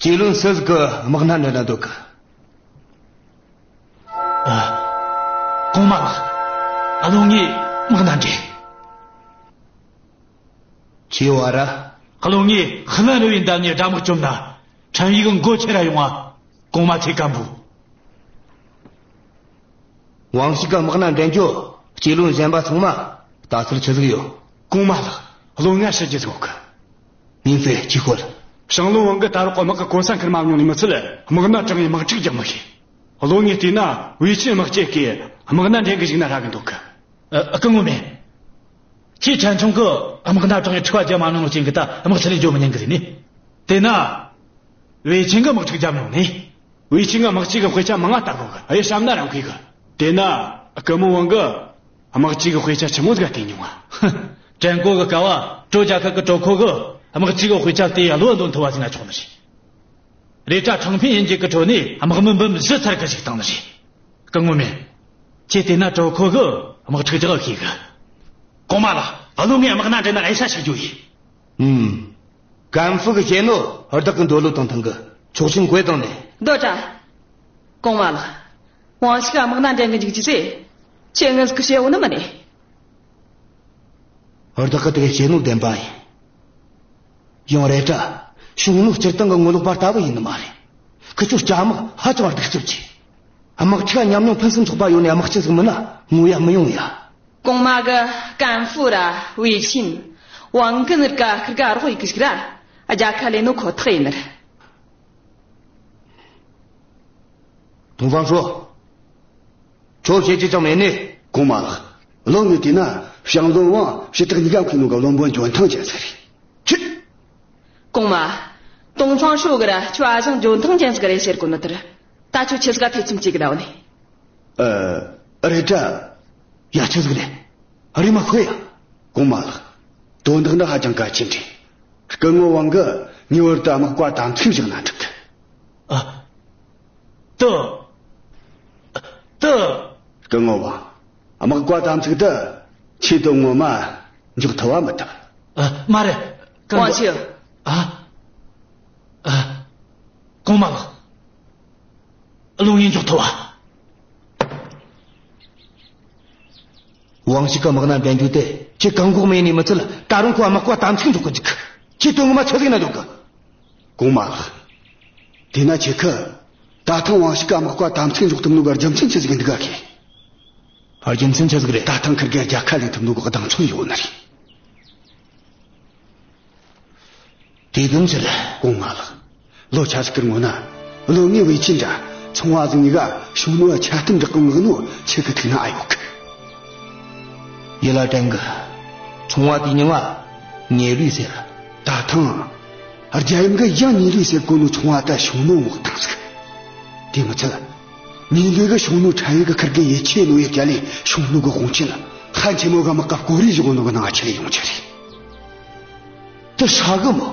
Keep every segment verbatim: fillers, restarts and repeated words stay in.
ཡེ་ལུན་སུ་ཟིག་གི་དམག་སྣ་འདྲེན་ན་འདོད་གི། ཨ། གོང་མ་ལགས། ཨ། བློན་ངས་དམག་སྣ་འདྲེན། ཆི་བ་ར། བློན་ངས་ཧི་ལན་རི་བོའི་འདབས་ནས་དགྲ་དམག་བཅོམ་ན། ཁྲན་ཡུས་གི་མགོ་ཁྱེར་ར་ཡོང་ང་། གོང་མ་ཚེ་བརྟན་པོ། ཝང་ཞིག་གི་དམག་སྣ་འདྲེན་རྒྱུ། སྐྱེ་བློན་གཞན་པ་ཚང་མ་ལྟ་ཚུལ་ཆི་ཟིག་ཡོད། གོང་མ་ལགས། བློན་ང་ཞུ་རྒྱུ་ཟིག་ཡོད་གི། མིང་ཚེ་ཅི་ཤོད། ཞང་བློན་ཝང་གིས་ད་རག་གི་དམག་གི་གོ་ས་འཁུར་མ་མྱོང་ནི་མི་ཚད། དམག་སྣ་དྲངས་ཡས་དམག་འཁྲུག་རྒྱག་མི་ཤེས། བློན་ངས་བལྟས་ན་ཝེ་ཆིན་དམག་སྤྱི་གིས་དམག་སྣ་འདྲེན་གི་བཅུག་ན་ཧྲ་གི་འདོད་གི། ཨ། སྐུ་ངོ་མེ། ཁྱེད་ཕྲན་ཆུང་གིས་དམག་སྣ་དྲངས་ཡས་འཁྲུག་པ་རྒྱག་མ་མྱོང་ནོ་ཅན་གིས་ད་དམག་ཆི་ལས་འཇོག་མི་ཉན་གི་ཟེར་ནི། དེ་ན། ཝེ་ཆིན་གིས་དམག་འཁྲུག་བརྒྱབ་མྱོང་ནི། ཝེ་ཆིན་གིས་དམག་སྤྱི་གི་དཔེ་ཆ་མང་ང་ལྟ་གོ་གི། ཨེ་བསམ་ན་རང་ཁུལ་གི། དེ་ན་སྐུ་ངོ་ཝང་གིས་དམག་སྤྱི་གི་དཔེ་ཆ་ཆི་མོ་ཟིག་བལྟས་མྱོང་ང་། ཧི། ཀྲན་གོ་གི་སྐབས་བ་ཀྲོ་རྒྱལ་ཁབ་གི་ཀྲོ་ཁོ་གིས་དམག་སྤྱི་གི་དཔེ་ཆ་བལྟས་ཡ་བློ་འདོན་ཐུབ་བ་ཟིག་ན་ཆོག་ནི་རེད། རེད་དྲ། ཁྲང་ཕིང་གཡུལ་འགྱེད་གི་ཁྲོད་ནས་དམག་མི་འབུམ་བཞི་ཚར་གི་བཅུག་བཏང་ནི་རེད། སྐུ་ངོ་མེ། ཁྱེད་བལྟས་ན་ཀྲོ་ཁོ་གིས་དམག་འཁྲུག་རྒྱག་ཤེས་གི། གོང་མ་ལགས། བློན་ངས་དམག་སྣ་འདྲེན་ན་ཨེ་ཤ་ཞིག་རྒྱུ་ཡིན། ཨུམ། ཀན་ཧྥུ་གིས་བཤད་ནོ་བདག་གི་འདོད་བློ་དང་མཐུན་གི། ཆོག་མཆན་བཀོད་བཏང་ནས། འདོད་དྲ། གོང་མ་ལགས། ཝང་ཞིག་གིས་དམག་སྣ་འདྲེན་གི་འཇུག་རྒྱུ་ཟེར། ཁྱེད་ངོས་ཀྱིས་བཤད་འོ་ནི་མིན་ནི། བདག་གིས་དེ་ག་བཤད་ནོ་བདེན་པ་ཡིན། ཡང་རེད་དྲ། ཞུང་ནུ་སྤྱིར་བཏང་གི་ངོ་ལོག་པ་ལྟ་བུ་ཡིན་ནི་མ་རེད། ཁི་ཆོ་སྐྱ་དམག་ཧ་ཅང་གདུག་རྩུབ་ཆེ། དམག་འཁྲུག་ཉམས་མྱོང་ཕུན་སུམ་ཚོགས་པ་ཡོད་ནི་དམག་སྤྱི་ཟིག་མིན་ན་ངོ་ཡ་མི་ཡོང་ཡ། གོང་མ་གིས་ཀན་ཧྥུ་ར་ཝེ་ཆིན། ཝང་གི་གཉིས་ཀ་ཁིར་ག་རོགས་ཡེད་གི་ཞིག་ར་རྒྱལ་ཁ་ལེན་ནོ་ཁོ་ཐག་ཡིན་ནི་རེད། ཏོང་ཧྥང་ཧྲོས། ཁྱོད་བཤད་རྒྱུ་ཅང་མེད་ནི། གོང་མ་ལགས། བློན་ངས་བལྟས་ན་ཞང་བློན་ཝང་ཞི་དྲག་གཉིས་ཀ་མཁས་ནོ་གི་བློན་པོ་འཇོན་ཐང་ཅན་ཟིག་རེད། ཁྱེད། གོང་མ། ཏོང་ཧྥང་ཧྲོས་གིས་ར་ཁྱོད་ཨ་ཞང་འཇོན་ཐང་ཅན་ཟིག་རེད་ཟེར་གོ་ནོ་དེར། ད་ཁྱོད་ཆི་ཟིག་ག་ཐེ་ཚོམ་བྱེད་གི་ད་འོ་ནི། ཨ། རེད་དྲ། ཡ། ཆི་ཟིག་རེད། རེམ་མ་ཤོད་ཡ། གོང་མ་ལགས། དོན་དག་འདི་ཧ་ཅང་གལ་ཆེན་རེད། སྐུ་ངོ་ཝང་གིས་ངེས་པར་དུ་དམག་བཀའ་དམ་ཚིག་བཞག་ན་འགྲིག་གི། ཨ། དུ། དུ། སྐུ་ངོ་ཝང་། དམག་བཀའ་དམ་ཚིག་དེ་ཁྱེད་དོན་ངོ་མ་འཇོག་ཐུབ་བ་མི་ཐུབ། ཨ། མ་རེད། ཀན་ཝང་ཆི། ཨ། ཨ། གོང་མ་ལགས། བློན་ངས་འཇོག་ཐུབ་བ། ཝང་ཞིག་གིས་དམག་སྣ་འདྲེན་རྒྱུ་དེ་ཁྱེད་བཀག་འགོག་མེད་ནི་མི་ཚད། ད་རུང་ཁོ་དམག་བཀའ་དམ་ཚིག་འཇོག་གི་འཇུག། ཁྱེད་དོན་ངོ་མ་ཆི་ཟིག་ན་འདོད་གི། གོང་མ་ལགས། དེས་ན་ཁྱེད་ཀྱིས་ད་ཐེངས་ཝང་ཞིག་གིས་དམག་བཀའ་དམ་ཚིག་འཇོག་ཐུབ་ནོ་གི་རྒྱུ་མཚན་ཆི་ཟིག་ཡིན་འདུག་ག་ཁེ། རྒྱུ་མཚན་ཆི་ཟིག་རེད། ད་ཐེངས་ཁིར་གེ་རྒྱལ་ཁ་ལེན་ཐུབ་ནོ་གི་གདེང་ཚོད་ཡོད་ནི་རེད། དེ་དོན་ཕྱིར། གོང་མ་ལགས། ལོ་ཆ་ཞིག་གི་སྔོན་ན། བློན་ངས་ཝེ་ཆིན་དྲ་ཚོང་བ་ཟིག་གཉིས་ཀ་ཞུང་ནུ་ཆ་རྟེན་བསྒྲགས་གི་མངགས་ནོ་ཁྱེད་ཀྱི་ཐུགས་ན་ཨེ་ཡོད་གི། ཡིད་ལ་དྲན་གི། ཚོང་བ་དེའི་མྱིང་ང་ཉེ་ལུས་ཟེར། ད་ཐེངས་རྒྱལ་ཡུམ་གིས་ཡང་ཉེ་ལུས་ཟེར་གོ་ནོ་ཚོང་བ་དེ་ཞུང་ནུ་མངགས་བཏང་ཟིག། དེ་མི་ཚད། ཉེ་ལུས་གིས་ཞུང་ནུ་ཁྲན་ཡུས་གིས་ཁིར་གེ་ཡིད་ཆེས་ནོ་ཡེ་བྱས་ལས་ཞུང་ནུ་གི་དཔུང་ཆེན་ཧན་ཆེན་མོ་གི་དམག་ག་བསྐོ་རེས་བྱེད་གོ་ནོ་གི་ནང་ང་ཁྲིད་ལས་ཡོང་རྒྱུ་རེད། དེ་ཧྲ་གི་མོ།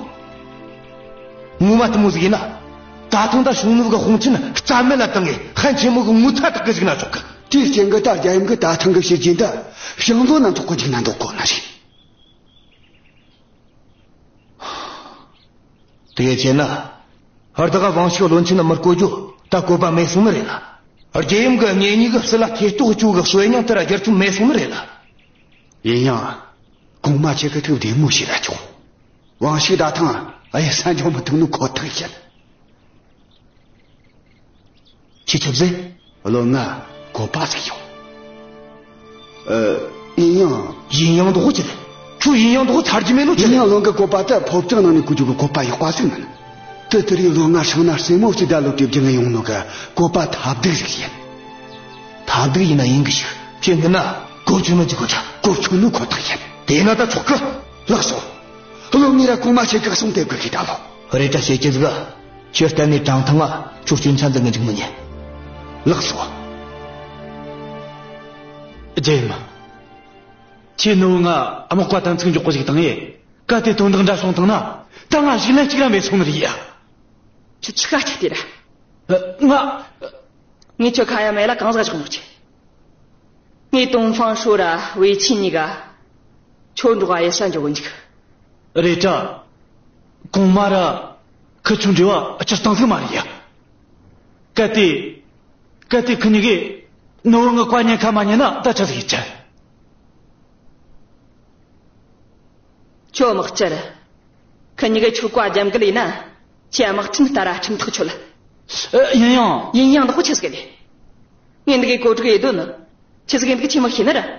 ངོ་མ་དེ་མོ་ཟིག་ཡིན་ན། ད་ཐེངས་ད་ཞུང་ནུ་གི་དཔུང་ཆེན་རྩ་མེད་ལ་བཏང་ངས་ཧན་ཆེན་མོ་གི་ངོ་ཚ་དག་གི་ཟིག་ན་ཆོག་གི། དེའི་རྐྱེན་གིས་ད་རྒྱལ་ཡུམ་གིས་ད་ཐེངས་གི་ཕྱི་རྒྱལ་འདི་ཞང་བློན་ན་འདོགས་གི་འཇུག་ན་འདོད་གོ་ནི་རེད། དེ་བྱས་ན། བདག་ག་ཝང་ཞིག་བློན་ཆེན་ན་མི་བསྐོ་རྒྱུ་ད་བཀོད་པ་མེད་སོང་ནི་རེད་ལ། རྒྱལ་ཡུམ་གིས་ངེད་གཉིས་ཀྱི་སྲིད་ལ་ཐེ་གཏོགས་བཅུག་གི་གསོལ་སྙིང་དེ་ར་བསྒྱུར་ཐུབ་མེད་སོང་ནི་རེད་ལ། ཡིན་ཡང་། གོང་མ་ཁྱེད་ཀྱིས་ཐུགས་བདེ་མོ་བྱོས་ར་ཆོག། ཝང་ཞིག་ད་ཐེངས་གཡུལ་ས་འགྱོ་མི་ཐུབ་ནོ་ཁོ་ཐག་ཡིན། ཁྱེད་ཆི་ཟེར། བློན་ང་བཀོད་པ་ཟིག་ཡོད། ཨ། ཡིན་ཡང་། ཡིན་ཡང་འདོགས་ཆི་རེད། ཁྱོད་ཡིན་ཡང་འདོགས་ཚར་རྒྱུ་མེད་ནོ་ཆི་རེད། ཡིན་ཡང་བློན་གི་བཀོད་པ་དེ་ཕོ་བྲང་ནང་ནས་བཀོལ་རྒྱུ་གི་བཀོད་པ་ཡག་པ་ཟིག་མིན། དེ་དེ་རིང་བློན་ང་ཧྲང་ན་རྩེད་མོ་རྩེ་ད་ལོ་དེ་བརྒྱུད་ནས་ཡོང་ནོ་གི་བཀོད་པ་ཐབས་སྡུག་ཟིག་ཡིན། ཐབས་སྡུག་ཡིན་ན་ཡིན་གི་ཞིག། ཁྱེད་འདི་ན་གོ་ཆོད་ནོ་ཅིག་གོ་ཆ། གོ་ཆོད་ནོ་ཁོ་ཐག་ཡིན། དེ་ན་ད་ཆོག་གི། ལགས་སོ། བློན་ངས་ར་གོང་མ་ཁྱེད་ཀྱི་གསུང་དེ་དགོས་གི་ད་ལོ། རེད་དྲ། བཤད་རྒྱུ་ཟིག། ཁྱོད་གཏན་ནས་ཀྲང་ཐང་ང་ཁྱོད་སྐྱོན་ཆ་འཛིན་གི་འཇུག་མི་ཉན། ལགས་སོ། རྒྱལ་ཡུམ། ཁྱེད་ནུ་བོ་ང་དམག་བཀའ་དམ་ཚིག་འཇོག་གི་ཞིག་བཏང་ངས། གལ་ཏེ་དོན་དག་འདྲ་བྱུང་བཏང་ན། ད་ང་ཞིག་ལན་གཅིག་ར་མེད་སོང་ནི་རེད་ཡ། ཁྱོད་ཆི་ཁ་ཆི་དེ་ར། ང་། ངས་ཁྱོད་ཁ་ཡ་མེད་ལ་གང་ཟག་ཆོག་ནོ་ཆེ། ངས་ཏོང་ཧྥང་ཧྲོས་ར་ཝེ་ཆིན་གཉིས་ཀ་ཁྱོད་འགྲོགས་གཡུལ་ས་འགྱོ་གི་འཇུག། རེད་དྲ། གོང་མ་ར་ ཁི་ཆོའི་འབྲེལ་བ་སྤྱིར་བཏང་ཟིག་མ་རེད་ཡ། གལ་ཏེ། གལ་ཏེ་ཁི་གཉིས་ཀས་ནུ་བོ་ངའི་བཀའ་ཉན་ཁ་མ་ཉན་ན་ད་ཆི་ཟིག་ཡེད་རྒྱུ། ཁྱོད་དམག་སྤྱི་རེད། ཁི་གཉིས་ཀས་ཁྱོའི་བཀའ་རྒྱབ་འགལ་ཡེད་ན། ཁྱོས་དམག་ཁྲིམས་ལྟར་ཁྲིམས་ཐག་ཆོད། ཨ། ཡིན་ཡང་། ཡིན་ཡང་འདི་ཁོ་ཆི་ཟིག་རེད། ངས་འདི་གའི་གོ་སྒྲིག་ཡེད་དོན་ནི་ཆི་ཟིག་ཡིན་འདུག་ཁྱོས་མི་ཤེས་ནི་རེད།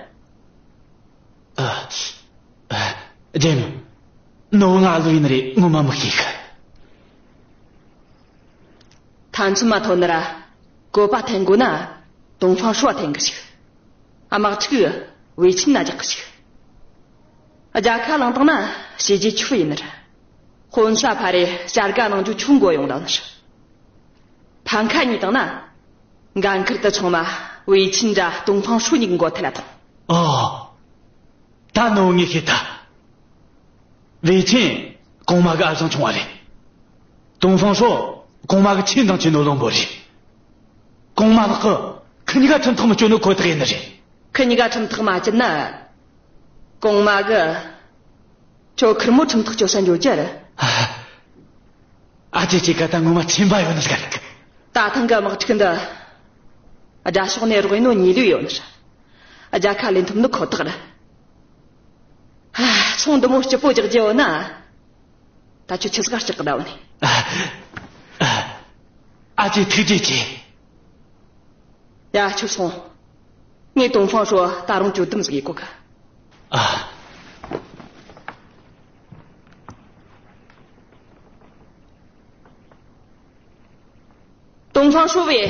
ཨ། ཨ། རྒྱལ་ཡུམ། ནུ་བོ་ང་ལོ་ཡིན་ནི་རེད། ངོ་མ་མི་ཤེས་གི། ཐན་ཚུན་མ་ཐོན་ནི་ར། བཀོད་པ་འཐེན་དགོས་ན། ཏུང་ཧྥང་ཧྲོ་འཐེན་གི་ཞིག། དམག་འཁྲུག་ཝེ་ཆིན་ན་རྒྱག་གི་ཞིག། རྒྱལ་ཁ་བླངས་བཏང་ན་བྱས་རྗེས་ཁྱོའི་ཡིན་ནི་རེད། དཔོན་ས་ཕ་རེ་བྱ་དགའ་གནང་རྒྱུ་ཁྱོའི་མགོ་ཡོང་ལ་ནི་རེད། ཕམ་ཁ་ཉོས་བཏང་ན། འགན་ཁུར་དེ་ཚང་མ་ཝེ་ཆིན་འདྲ་ཏུང་ཧྥང་ཧྲོ་གཉིས་ཀྱི་མགོ་ཐལ་ལ་ཐོངས། ཨོ། ད་ནུ་བོ་ངས་ཤེས་ཐལ། ཝེ་ཆིན་གོང་མ་གི་ཨ་ཞང་ཆུང་བ་རེད། ཏུང་ཧྥང་ཧྲོ་གོང་མ་གི་ཆེས་འདང་ཆེ་ནོ་བློན་པོ་རེད། གོང་མ་ལགས་ཀྱིས་ཁི་གཉིས་ཀ་ཁྲིམས་ཐག་མི་གཅོད་ནོ་ཁོ་ཐག་ཡིན་ནི་རེད། ཁི་གཉིས་ཀ་ཁྲིམས་ཐག་མ་བཅད་ན། གོང་མ་གིས་ཁྱོད་ཁེར་མོ་ཁྲིམས་ཐག་གཅོད་ས་འཇོག་རྒྱུ་རེད། ཨ། ཨ་ཅེ་ཅིག་ག་ད་ངོ་མ་ཚན་པ་ཡོད་ནི་ཟིག་རེད། ད་ཐེངས་གི་དམག་འཁྲུག་འདི། དགྲ་ཕྱོགས་ནས་རོགས་ཡིན་ནོ་ཉེས་ལོས་ཡོད་ནི་རེད། རྒྱལ་ཁ་ལེན་ཐུབ་ནི་ཁོ་ཐག་རེད། ཨ། ཚོང་འདི་མོ་སྐྱིད་པོ་རྒྱག་རྒྱུ་ཡོད་ན། ད་ཁྱོད་ཆི་ཟིག་ག་སྐྲག་གི་བསྡད་ཡོད་ནི། ཨ། ཨ། ཨ་ཅེ་ཐུགས་རྗེ་ཆེ། ཡ། ཁྱོད་སོང་། ངས་ཏུང་ཧྥང་ཧྲོ་ད་རུང་གྱོད་དམ་ཟིག་ཡེད་གོ་གི། ཨ། ཏུང་ཧྥང་ཧྲོ་ཝེ།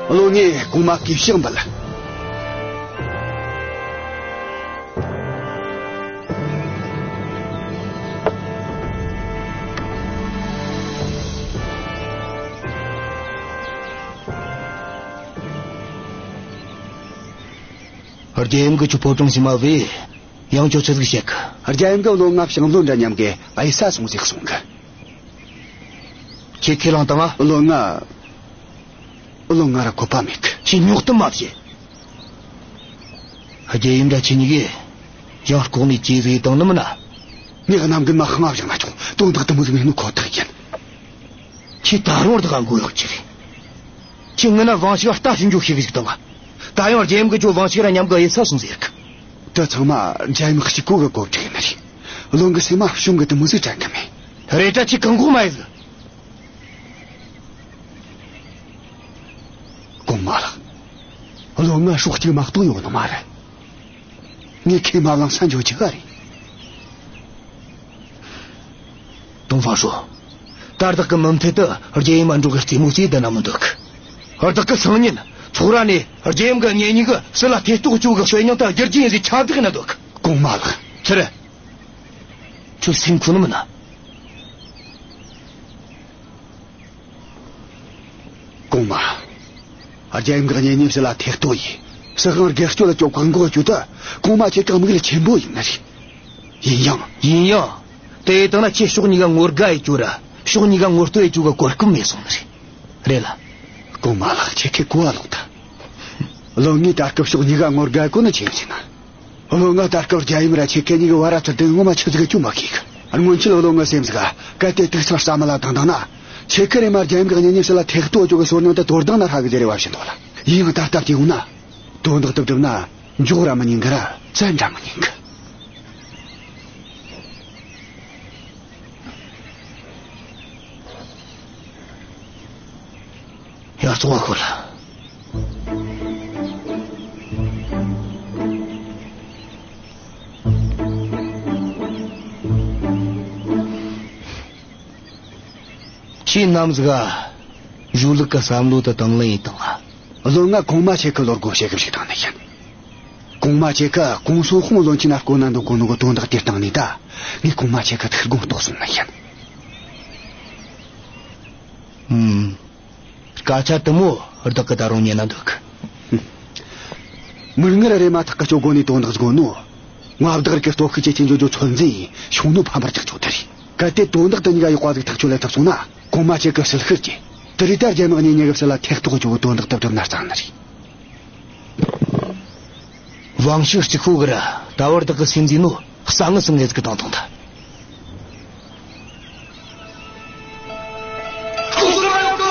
བློན་ངས་གོང་མ་གི་ཕྱག་འབུལ། རྒྱལ་ཡུམ་གྱིས་ཁྱོད་ཕོ་བྲང་ཕྱི་མ་བོས། ཡང་ཁྱོད་ཆི་ཟིག་བཤད་གི། རྒྱལ་ཡུམ་གྱིས་བློན་ང་ཞང་བློན་འདྲ་མཉམ་གི་གཡུལ་ས་སོང་ཟིག་གསུང་གི། ཁྱེད་ཁས་བླངས་བཏང་ང་། བློན་ང་། བློན་ང་ར་བཀོད་པ་མེད་གི། ཁྱེད་རྙོག་གཏམ་མ་བཤད། རྒྱལ་ཡུམ་འདྲ་ཁྱེད་གཉིས་ཀས་ཡང་ལྐོག་ནས་ཅི་ཟིག་བཏང་ནི་མིན་ན། ངས་གནམ་རྒན་མ་ཤང་ང་བཞག་ན་ཆོག། དོན་དག་དེ་མོ་ཟིག་མེད་ནོ་ཁོ་ཐག་ཡིན། ཁྱེད་ད་རུང་བདག་ག་མགོ་གཡོག་རྒྱུ་རེད། ཁྱེད་ངི་ན་ཝང་ཞིག་ལྟ་ཞིབ་འཇུག་ཤེས་གི་ཟིག་བཏང་ང་། ད་ཡང་རྒྱལ་ཡུམ་གྱིས་ཁྱོད་ཝང་ཞིག་ར་མཉམ་གི་གཡུལ་ས་སོང་ཟེར་གི། དེ་ཚང་མ་རྒྱལ་ཡུམ་གཅིག་པོ་གི་གོ་སྒྲིག་ཡིན་ནི་རེད། བློན་གི་སེམས་མ་བྱུང་གི་དེ་མོ་ཟིག་དྲན་གི་མེད། རེད་དྲ་ཁྱེད་གང་གོ་མ་ཡིན་ཟིག། གོང་མ་ལགས། བློན་ང་སྲོག་གཅིག་མ་གཏོགས་ཡོད་ནི་མ་རེད། ངས་ཁས་མ་བླངས་ས་འཇོག་རྒྱུ་ག་རེད། ཏུང་ཧྥང་ཧྲོ། ད་བདག་གི་མུ་མཐུད་དུ་རྒྱལ་ཡུམ་མ་འགྲོགས་གི་རྩེད་མོ་རྩེ་བསྡད་ན་མི་འདོད་གི། བདག་གི་སང་ཉིན་ཚོགས་ར་ནས་རྒྱལ་ཡུམ་གི་གཉེན་ཉེ་གིས་སྲིད་ལ་ཐེ་གཏོགས་བཅོ་གི་གསོན་ཉང་དུ་བསྒྱུར་རྒྱུ་ཡིན་ཟེར་ཁྱབ་བསྒྲགས་ཡེད་ན་འདོད་གི། གོང་མ་ལགས། ཆི་རེད། ཁྱོད་སེམས་ཁུར་ནི་མིན་ན། གོང་མ། རྒྱལ་ཡུམ་གི་གཉེན་ཉེ་སྲིད་ལ་ཐེ་གཏོགས་ཡེད། སྲིད་དབང་སྒེར་གཅོད་ལ་བཅོ་བཀག་འགོག་བཅོ་དེ་གོང་མ་ཁྱེད་གི་དམིགས་ཡུལ་ཆེན་པོ་ཡིན་ནི་རེད། ཡིན་ཡང་། ཡིན་ཡང་། དེ་ཡེད་བཏང་ན་ཁྱེད་ཕྱོགས་གཉིས་ཀ་ངོ་དགའ་ཡེད་རྒྱུ་ར་ཕྱོགས་གཉིས་ཀ་ངོ་བསྟོད་ཡེད་རྒྱུ་གི་གོ་སྐབས་མེད་སོང་ནི་རེད། རེད་ལ། གོང་མ་ལགས། ཁྱེད་ཀྱིས་གོ་བ་ལོག་ཐལ། བློན་ངས་ད་སྐབས་ཕྱོགས་གཉིས་ཀ་ངོ་དགའ་གོ་ནི་ཆི་ཡིན་ཟེར་ན། བློན་ང་ད་སྐབས་རྒྱལ་ཡུམ་ར་ཁྱེད་ཀ་གཉིས་ཀྱི་བར་ར་ཚུར་དེ་ངོ་མ་ཆི་ཟིག་གི་ཅུང་མ་ཤེས་གི། སྔོན་ཆད་བློན་ངའི་སེམས་ཟིག་གལ་ཏེ་དུག་ཚང་ས་མ་ལ་བཏང་བཏང་ན། ཁྱེད་ཀ་རེམ་མ་རྒྱལ་ཡུམ་གི་གཉེན་ཉེ་སྲིད་ལ་ཐེ་གཏོགས་བཅོ་གི་སོར་ནང་དུ་དོར་བཏང་ན་ཧྲ་གི་ཟེར་རེ་བ་བྱིན་འདུག་ལ། ཡིན་ཡང་ད་ལྟ་བལྟས་འོང་ན། དོན་དག་དེ་བསྒྲུབས་ན་འཇོག་ར་མི་ཉན་གི་ར་བཙན་ར་མི་ཉན་གི། ཡ། བཙོང་བ་ཁོ་ལ། ཁྱེད་རྣམས་ཀ་གཞུང་ལུགས་ཀྱི་བསམ་བློ་དེ་དང་ལེན་ཡེད་བཏང་ང་། བློན་ང་གོང་མ་ཁྱེད་ཀྱི་བློ་སྒོ་ཕྱེ་གི་བཅུག་བཏང་ནི་ཡིན། གོང་མ་ཁྱེད་ཀ་གོང་སུན་ཧུང་བློན་ཆེན་ན་བསྐོ་ན་འདོད་གོ་ནོ་གི་དོན་དག་དེ་སྟེང་ནས་ད། ངས་གོང་མ་ཁྱེད་ཀྱི་ཐུགས་དགོངས་རྟོགས་སོང་ན་ཡིན། ཨུམ། སྐད་ཆ་དེ་མོ་བདག་གིས་ད་རུང་ཉན་ན་འདོད་གི། མིག་སྔར་རེམ་མ་ཐག་གི་སྤྱོད་སྒོ་ནས་དོན་དག་བཟོ་ནོ། མངའ་བདག་གི་སྟོབས་ཤུགས་ཇེ་ཆེར་འགྲོ་རྒྱུ་ཚོད་འཛིན་ཡིན། ཤུང་ནུ་ཕམ་པར་རྒྱག་རྒྱུ་དེ་རེད། གལ་ཏེ་དོན་དག་དེ་གཉིས་ཀ་ཡག་པ་ཟིག་ཐག་གཅོད་ལས་ཐུབ་སོང་ན། གོང་མ་ཁྱེད་ཀྱི་ཞལ་ཤུལ་གྱི། དེ་རིང་ད་རྒྱ་ནག་གཉིས་གཉིས་ཀྱི་ཕྱི་ལ་ཐེ་གཏོགས་རྒྱུ་བོ་དོན་དག་དེ་བསྒྲུབས་ན་རྩ་ནི་རེད། ཝང་ཤིག་གཅིག་ཤོས་གི་ར་ད་བར་བདག་གི་སེམས་འཛིན་ནོ་གསང་ངི་སང་ངེ་ཟིག་གི་དང་དང་ད། ལྐོག་ཟ་པ་ཡོད་གི།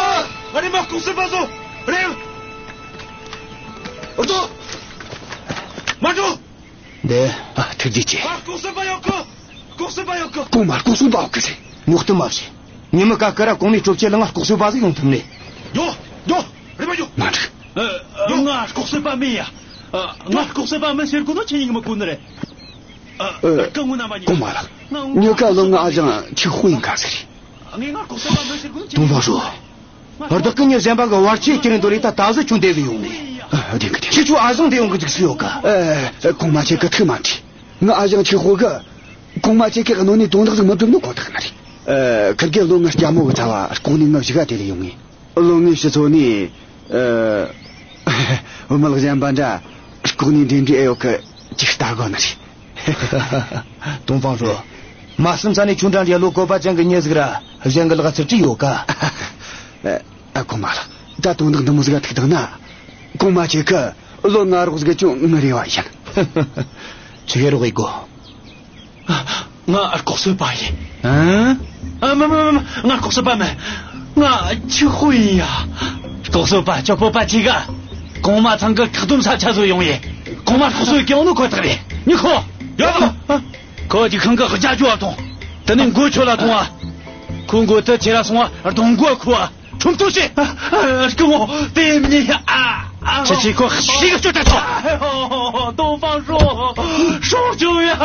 ཨ་རེ་མ་ལྐོག་ཟ་པ་ཟོ། རེད། ཨོ་ཙོ། མ་འགྲོ། འདི། ཨ། ཐུགས་རྗེ་ཆེ། ཨ། ལྐོག་ཟ་པ་ཡོད་གི། ལྐོག་ཟ་པ་ཡོད་གི། གོང་མ་ལྐོག་ཟ་པ་ཡོད་གི་ཟེར། ཉོག་ཏུ་མ་བྱེད། ཉི་མ་ཀ་ཀ་ར་གོང་ནས་གྲོབ་ཆེད་ལ་ང་ལྐོག་ཟ་པ་ཟིག་ཡོང་ཐུབ་ནས། ཡོ། ཡོ། རེ་མ་ཡོ། མ་འགྲིག། ཨ། ཨ། ང་ལྐོག་ཟ་པ་མིན་ཡ། ཨ། ང་ལྐོག་ཟ་པ་མིན་ཟེར་གོ་ནོ་ཁྱེད་ཉིད་མ་གོ་ནི་རེད། ཨ། ཨ། སྐུ་ངོ་ན་མ་ཉེ། གོང་མ་ལགས། ང་། ཉི་ཀ་ལོ་ང་ཨ་ཞང་ཆི་ཧུ་ཡིན་ག་ཟེར། ངས་ང་ལྐོག་ཟ་པ་མིན་ཟེར་གོ་ནོ་ཁྱེད། ཏོང་ཧྥང་ཧྲོས། བདག་གི་མྱི་གཞན་པ་གི་བར་ཆད་ཁྱེར་འདོད་ལས་ད་ད་གཟོད་ཁྱོད་འདི་བས་ཡོང་ནས། ཨ། བདེན་གི་བདེན། ཁྱེད་ཆོ་ཨ་ཞང་འདི་ཡོང་གི་འཇུག་སྲིད་ཡོད་ག། ཨ། གོང་མ་ཁྱེད་ཀྱི་ཐུགས་མ་འཁྲིད། ང་ཨ་ཞང་ཆི་ཧུ་གི། གོང་མ་ཁྱེད་ཀྱི་གནོད་ནས་དོན་དག་ཟིག་མི་བསྒྲུབ་ནོ་ཁོ་ཐག་ནི་རེད། ཨ། ཁིར་གེ་ལོ་ངའི་སྐྱ་མོ་གི་ཚ་བ་ལྐོག་ནས་ངའི་གཞུག་ག་དེད་ལས་ཡོང་ངས། ལོ་ངའི་ཕྱི་ཚོ་ནས། ཨ། བུ་མོ་ལག་གཞན་པ་འདྲ་ལྐོག་ནས་འདྲེ་འདྲེ་ཨེ་ཡོད་གི་ཅིག་ལྟ་དགོ་ནི་རེད། ཏོང་ཧྥང་ཧྲོས། མ་བསམ་ས་ནས་ཁྱོད་འདྲ་འདྲ་བློ་བཀོད་པ་ཅན་གི་མྱི་ཟིག་ར་གཞན་གི་ལག་ཚུར་བྲིས་ཡོད་ཀ། ཨ། ཨ། གོང་མ་ལགས། ད་དོན་དག་འདི་མོ་ཟིག་ག་ཐུག་བཏང་ན། གོང་མ་ཁྱེད་ཀྱི་བློ་ང་རོགས་ཟིག་གི་ཅུང་ངུ་རེ་བ་ཡིན། ཆི་གེ་རོགས་ཡེད་གོ། ང་ལྐོག་གསོད་པ་ཡིན། ཨ། ཨ། མ་མ་མ་མ། ང་ལྐོག་གསོད་པ་མིན། ང་ཆི་ཧུ་ཡིན་ཡ། ལྐོག་གསོད་པ་སྤྱོད་པོ་པ་ཅིག་ག་གོང་མ་ཚང་གི་བཀག་སྡོམ་ས་ཆ་བཟོ་ཡོང་ཡིན། གོང་མ་ལྐོག་གསོད་སྐྱོང་ནོ་ཁོ་ཐག་རེད། མྱི་ཁོ། ཡོད་གི། ཁོ་རྒྱུག་ཁང་གི་རྒྱ་ཇོ་བ་ཐོང་། དེ་ནས་མགོ་ཆོད་ལ་ཐོང་བ། ཁོའི་མགོ་དེ་ཁྱེར་ར་སོང་བ་གདོང་མགོ་ཁུ་བ། ཁྲོམ་ཐོག་ཤེས། ཨ། སྐུ་ངོ་དེ་མྱི། ཨ། ཨ། ཁྱེད་ཀྱིས་ཁོ་ཤི་གི་སྤྱོད་དྲ་ཐོ། ཨ་ཡོ། ཏོང་ཧྥང་ཧྲོས། ཧྲོག་ཅུ་ཡ། ཨ་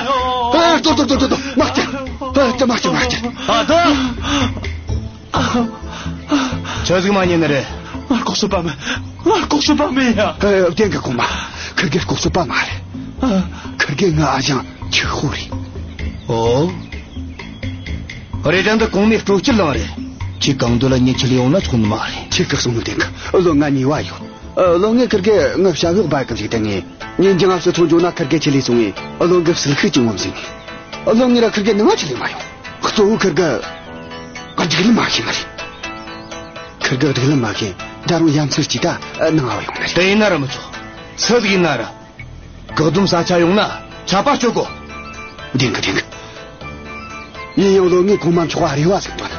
ཡོ། ཨ། ཏོ་ཏོ་ཏོ་ཏོ་ཏོ། མ་སྐྱེ། ཨ། ཏོ་མ་སྐྱེ། མ་སྐྱེ། ཨ། ཏོ། ཆི་ཟིག་མ་ཉན་ནི་རེད། ང་ལྐོག་གསོད་པ་མིན། ང་ལྐོག་གསོད་པ་མིན་ཡ། ཨ། བདེན་གི་གོང་མ། ཁིར་གེ་ལྐོག་གསོད་པ་མ་རེད། ཨ། ཁིར་གེ་ང་ཨ་ཞང་ཆི་ཧུ་རེད། ཨོ། རེད་དྲ་འདི་གོང་མའི་སྤྲོ་སྐྱིད་ལང་རེད། ཁྱེད་གང་འདོད་ལ་ཉིན་ཆི་ལ་ཡོང་ན་ཆོག་ནི་མ་རེད། ཁྱེད་ཀྱིས་གསུང་ནོ་བདེན་གི། བློན་ང་ཉེས་པ་ཡོད། ཨ། བློན་ངས་ཁིར་གེ་ངའི་ཞབས་གཡོག་པ་གི་ཟིག་དེ་ངས་ཉིན་རྒྱང་ང་ཕྱི་ཚོ་འགྱོ་ན་ཁིར་གེ་ཆི་ལས་སོང་ངས་བློན་གི་ཟིལ་ཤུགས་ཀྱི་ངོམ་ཟིན་ནས། བློན་ངས་ར་ཁིར་གེ་ནང་ང་ཆི་ལས་མ་ཡོང་། གཙོ་བོ་ཁིར་གེ་སྒྲིག་ལམ་མ་ཤེས་ནི་རེད། ཁིར་གེ་སྒྲིག་ལམ་མ་ཤེས། ད་རུང་ཡ་མཚར་གྱིས་ད་ནང་ང་བ་ཡོང་ནི་རེད། དེ་ཡིན་ན་ར་མི་ཆོག། སུ་ཟིག་ཡིན་ན་ར། བཀག་སྡོམ་ས་ཆ་ཡོང་ན་ཆད་པ་གཅོད་དགོ། བདེན་གི་བདེན་གི། ཡིན་ཡང་བློན་ངས་གོང་མ་མཆོག་ག་རེ་བ་ཟིག་བཏོན།